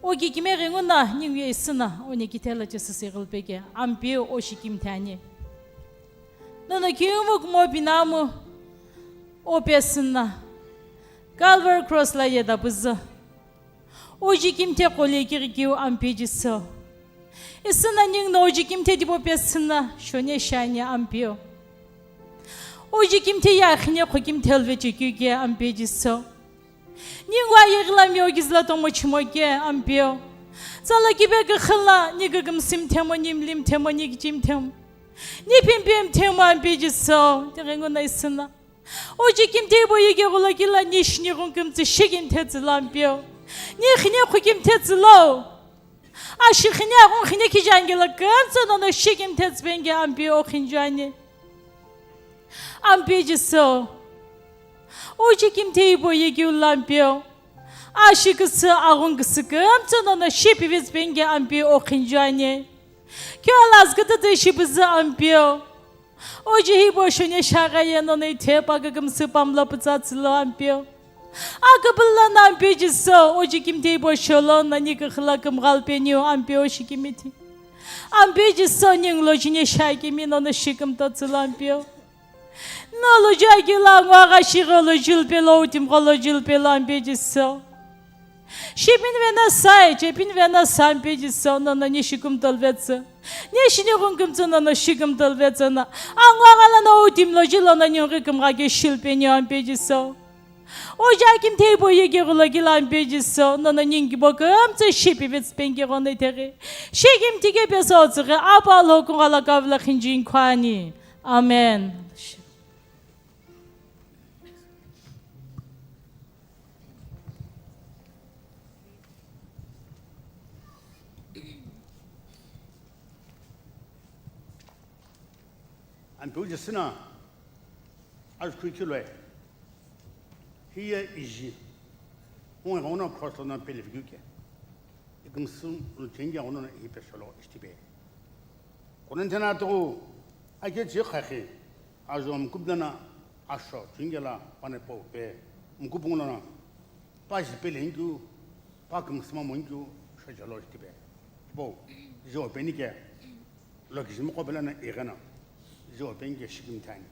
O kikimeghi nguna ning ye isüna, o nikithela Jisü ighilpeke, Ampeu oshi kimthe ani. Nono kiumu kumo pinamu, o pesüna. Calvary cross la ye dapüzü. Oji kimthe qole kighikiu Ampeu Jisü. Isüna ningu no oji kimthe tipau pesüna shoni shiani Ampeu. Oji kimthe ye akhine qho kimthe lve chekeu ke Ampeu Jisü. Ningu ayeghilami oki züla tomo chimo ke Ampeu. Tsala kibe küxü la ni kükümsü mthemo, ni mli mthemo, ni kichi mthemo, ni phimpe mthemo Ampeu Jisü. Tighengu na isüna. Oji kimthe hipau yeghi gholo kila ni shini ghun kümtsü shi kimthe tsülo Ampeu. Ni khine qho kimthe tsülo. Ashi khine aghun khine kijangi la kümtsü nono shi kimthe tsüpenge Ampeu o khinjuani. Ampeu Jisü. Oji kimthe hipau yeghi ula Ampeu. Ashi küsü, aghungu küsü kümtsü nono shipivitsü penike Ampeu okhinju ani. Keu ala zükütütü shipüzü Ampeu. Oji hipau shoni shaghi ye nono ithepakükümsü pamlo pütsa tsülo Ampeu. Aküpülo no Ampeu Jisü, oji kimthi hipau sholo nani küxüla kümgha lupeniu Ampeu shikimithi. Ampeu Jisü ningu lo jini shakimi nono shikümtho tsülo Ampeu. No lo jaki la ngwa gha shighi lo jilpelo, utimgho lo jilpelo Ampeu Jisü. Shipini vena sai, chepini vena sai Ampeu Jisü, nono ni shikümtho luvetsü. Ni shini ghungu kümtsü nono shikümtho luvetsü na. Angwa gha lono utim lo jilo no ningu kümgha ke shilpeniu Ampeu Jisü. Oja kimthi hipau yeghi ghulo kilo Ampeu Jisü, nono ningu kibo kümtsü shipivitsü penike ghono itheghi. Shikimthi ke peso tsüghi, Apa lo kungala kavla khinjin khwani. Amen. Ampeu Jisü no ajukhu kilo, hiye iji, ungu ighono cross lono pelevikeu ke, ikümsü lo chengi ighono ihi pesho lo ishitipe. Korinthena atughu akechi khakhi, ajo mkubdana asho chingela pane po pe mkupungu lono pa ji pele inkeu, pa kümsüma mo inkeu, shojalo tipe. Ipo, jo penike, lo kijimi qo pele na ighena, jo penike shikimthi ani.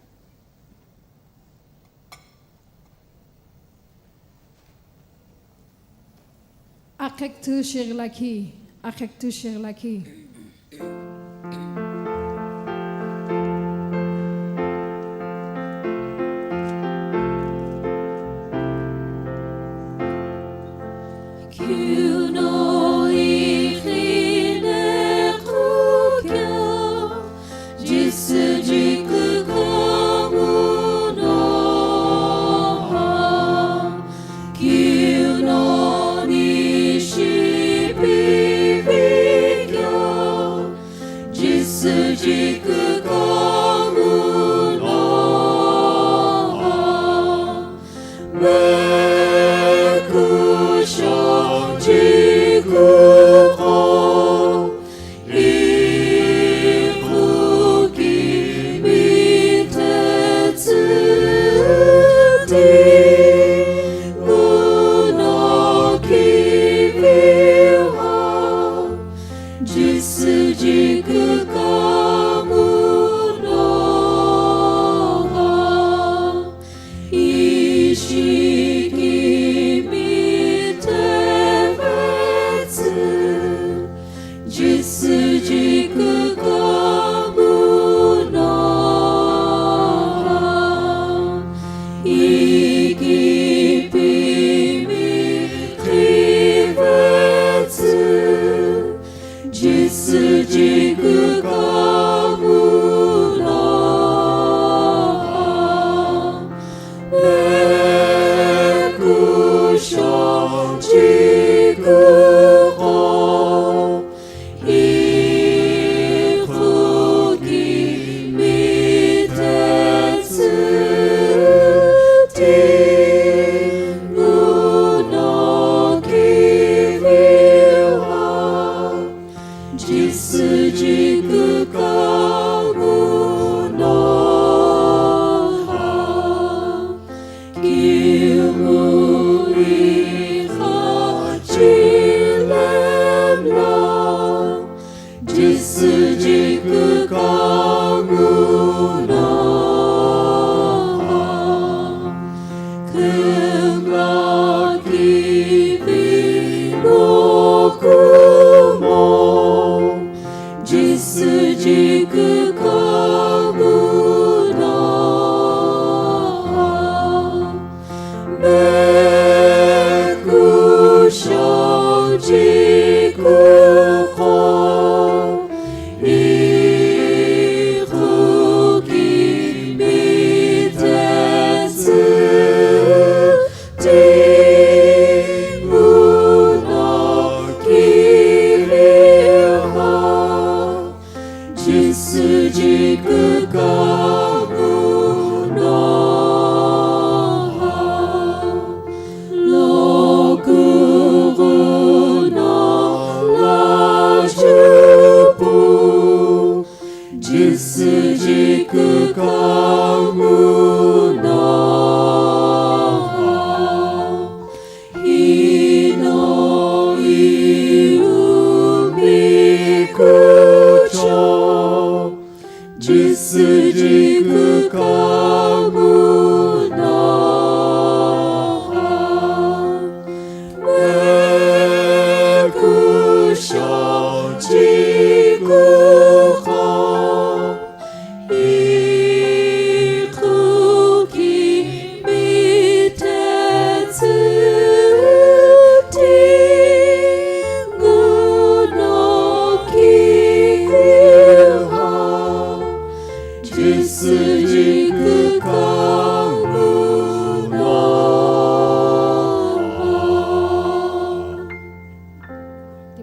Akhektu shighlakhi, akhektu shighlakhi.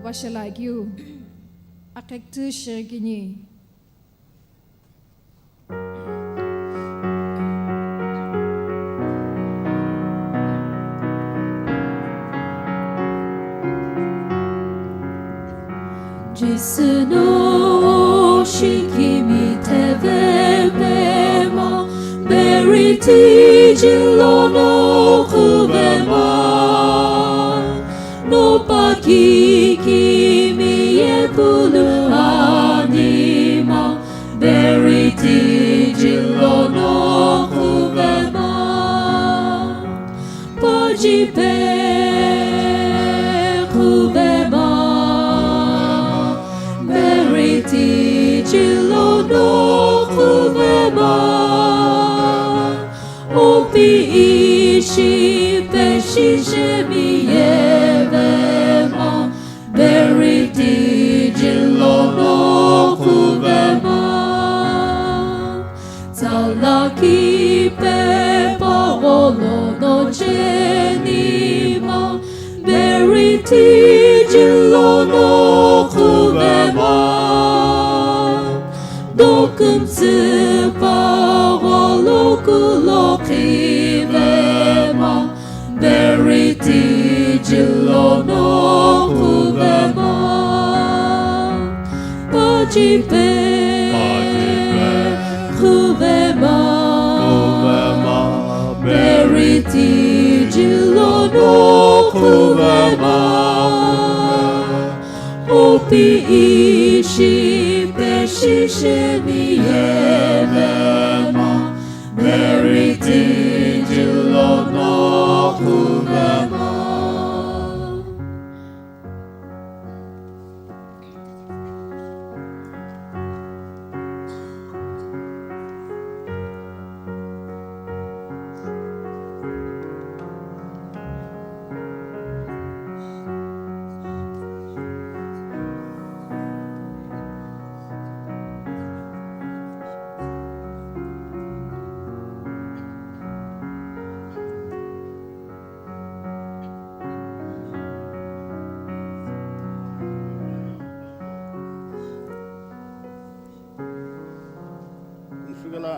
Washalakeu, akhekütü shirikini. Jisü no shikimi thevepema, beriti jilono kuvema, no pakikimi yepulu anima, beriti jilono kuvema. Pajipe kuvema, beriti jilono kuvema. Opi ishi peshi shemi yevema, beriti jilono kuvema. Tsalaki pepa gholo no chenima, beriti jilono kuvema. Dokümtsü pa gholo kulo khivema, beriti jilono kuvema. Pajipe kuvema, beriti jilono kuvema. Opi ishi peshi shemi yevema, beriti jilono kuvema. Kümsü kala,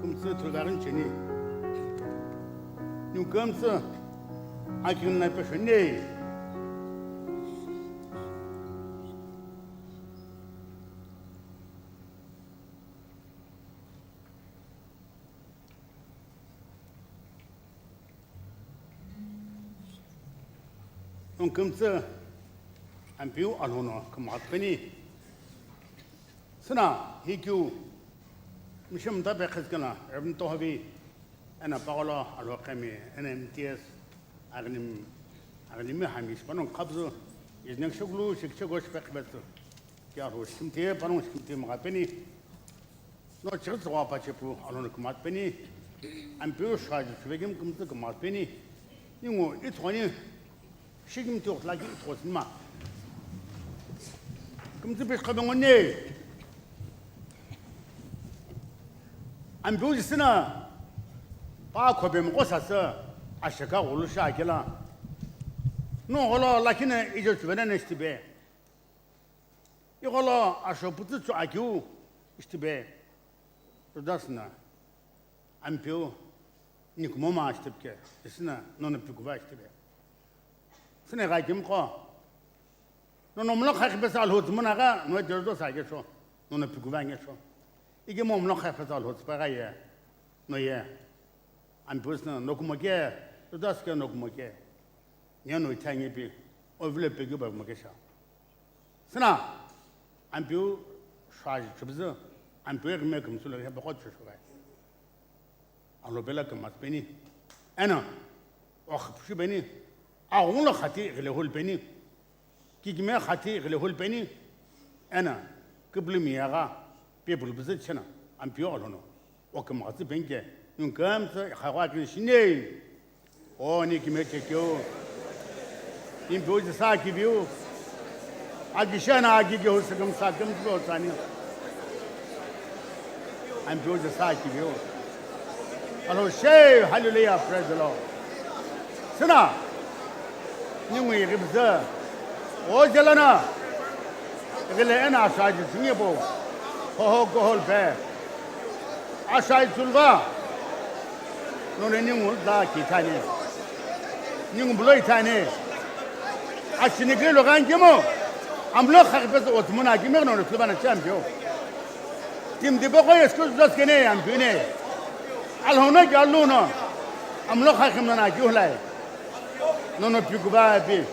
kümsü thulgaghin cheni. Nyu kümsü akin na pe sheni. Nongu kümtsü Ampeu Alhou no kümgha peni. Süna hikeu mishimta pe khizkena Reverend Tohavi ena pagholo Alhou khami ena M T S aghinim aghinimi hami shipanongu khabzü izneng shokulu shikishego shipe khipetsü. Ki Alhou shikimthe panongu shikimthe kümgha peni. No chighi tsüghü apache pu Alhou no kümgha peni. Ampeu shua ji chuvekimi kümtsü kümgha peni. Ningu ithughu ani shikimthe ghutla ki ithughu sinima. Kümtsü pishi khabe nguni. Ampeu ji süna pa khobe mqo sasü asheka ghulu shi akela. No gholo lakhi na ijo chuvena ne shitibe. Igholo asho pütsü chu akeu shitibe. Judasü na Ampeu nikumo ma shitipke, isina nono pikuva shitibe. Süna gha kimqo. Nono mlo kha khipesü Alhou tsümuna gha, no Judas ake sho, nono pikuva nge sho. Ikemu mlo kha khipesü Alhou tsüpa gha ye, no ye. Ampeu süna nokumo ke, Judas ke nokumo ke. Nya no ithangi pi, ovile peki ba mo ke sha. Süna, Ampeu shua ji chubzü, Ampeu ghime kümsü lo he bako chushugai. Alhou pelo kümgha peni. Eno, okha püsü peni. Aghungu lo khati ghile hul peni. Kikime khati ghile hul peni. Eno, küpülümi yagha, pepulu püzü chena, Ampeu Alhou no. O kümgha tsü penke, nung kümtsü khagwa kini shini. O ni kime kekeu. Impeu ji sa kiviu. Aki shana aki ke husü kümsa kümtsü lo tsani. Ampeu ji sa kiviu. Alhou she, hallelujah, praise the Lord. Süna. Ningu yi kibzü. Ojelana, egile ena ashaji singi bo, hoho kohol be. Ashai chulva, none ningu za kitani. Ningu bulo itani. Ashini gilo gan kimo, amlo khakpe otumuna kimi none flubana champion. Tim dibo ko excuse dos kene ampune. Alhona galuno, amlo khakim na kiulai. Nono pikuba pi.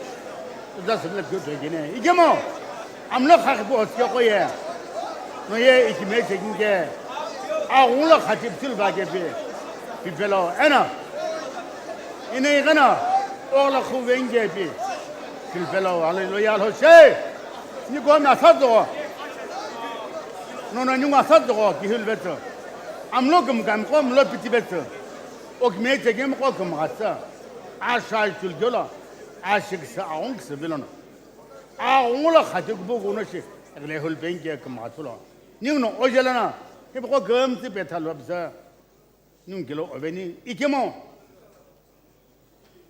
Just let go to again. Igemo. Amlo khakhi bo hoske ko ye. No ye ikime chekin ke. A ulo khatip til ba ke pi. Pipelo. Ena. Ine igana. Ola khuven ke pi. Pipelo. Hallelujah. Lo she. Ni go na sa do. Nono ni go sa do. Kihil beto. Amlo gum gam ko amlo piti beto. Okime chekin ko gum gatsa. Ashai chul gyola. Ashiksa aung ksa bilono. Aghungu lo khati kupu kuno shi, ekle hul penke kümgha thulo. Ningu no ojelana, hipaqo kümtsi petha lobza. Ningu kilo oveni, ikemo.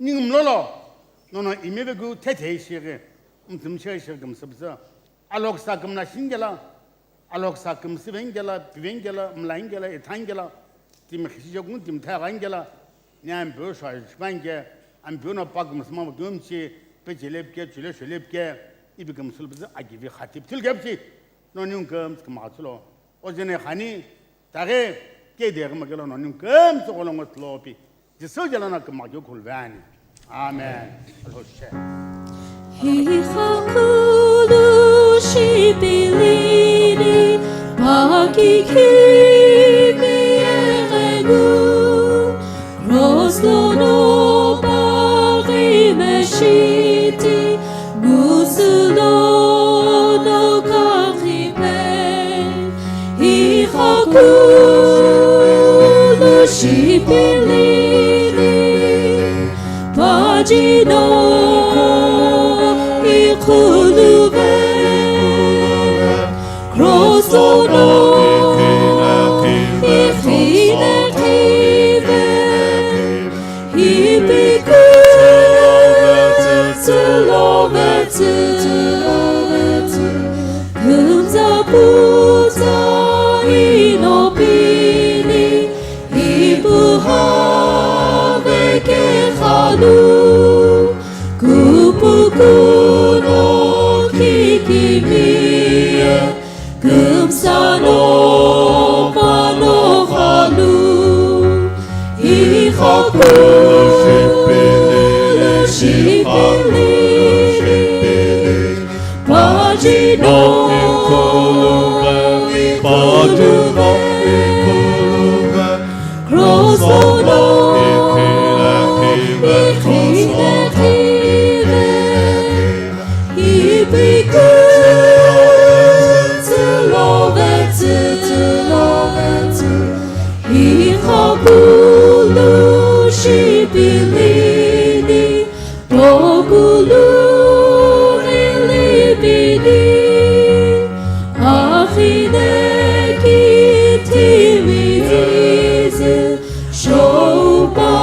Ningu mlolo, nono imibe ku thethe shighi, mtsumshe shighi kümsübza. Aloksa kümna shingela, Aloksa kümsü vengela, pivengela, mlaingela, ithangela, timi khishijokun, timi thagangela, ni ampeu shwa shipangke, ampeu no pa kümsüma kümchi, pe chelepke, chule sholepke, ipi kümsülpüzü akivi khatip thilkepchi, no ningu kümtsü kümgha thulo. Ojene khani, taghe, kede kümkelo no ningu kümtsü kolongo thulopi. Jisu jalana kümagyo khulvani. Amen. Alhoshe. Hikhakulu shipilini pakikimi eghenu, Roslono paghi meshiti Musulono kakhipe, ikhakulu shipilini, pajino ikhuluve, Roslono ikhine khive. Ipi kutsu lovetsü, kümtsa putsa inopini, ipu havekekhalu, kupukuno kikimiye, kümsano pano khalu, ikhakulu shipilini, pajino ikhuluve, pajino ikhuluve, Roslono ikhine khive, ipi kutsu lovetsü, lovetsü, ikhakulu shipilini, tokulu ilipini, akhine kithimi zizü, shoupa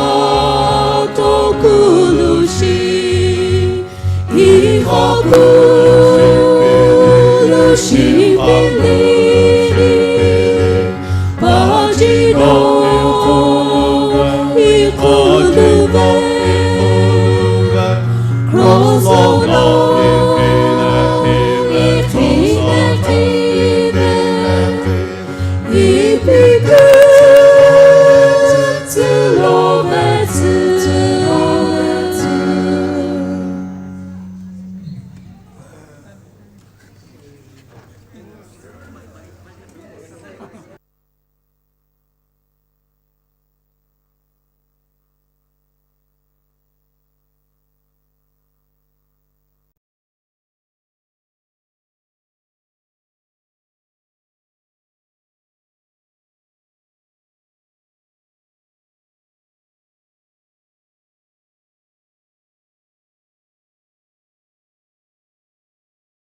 tokulu shi, ikhakulu shipilini,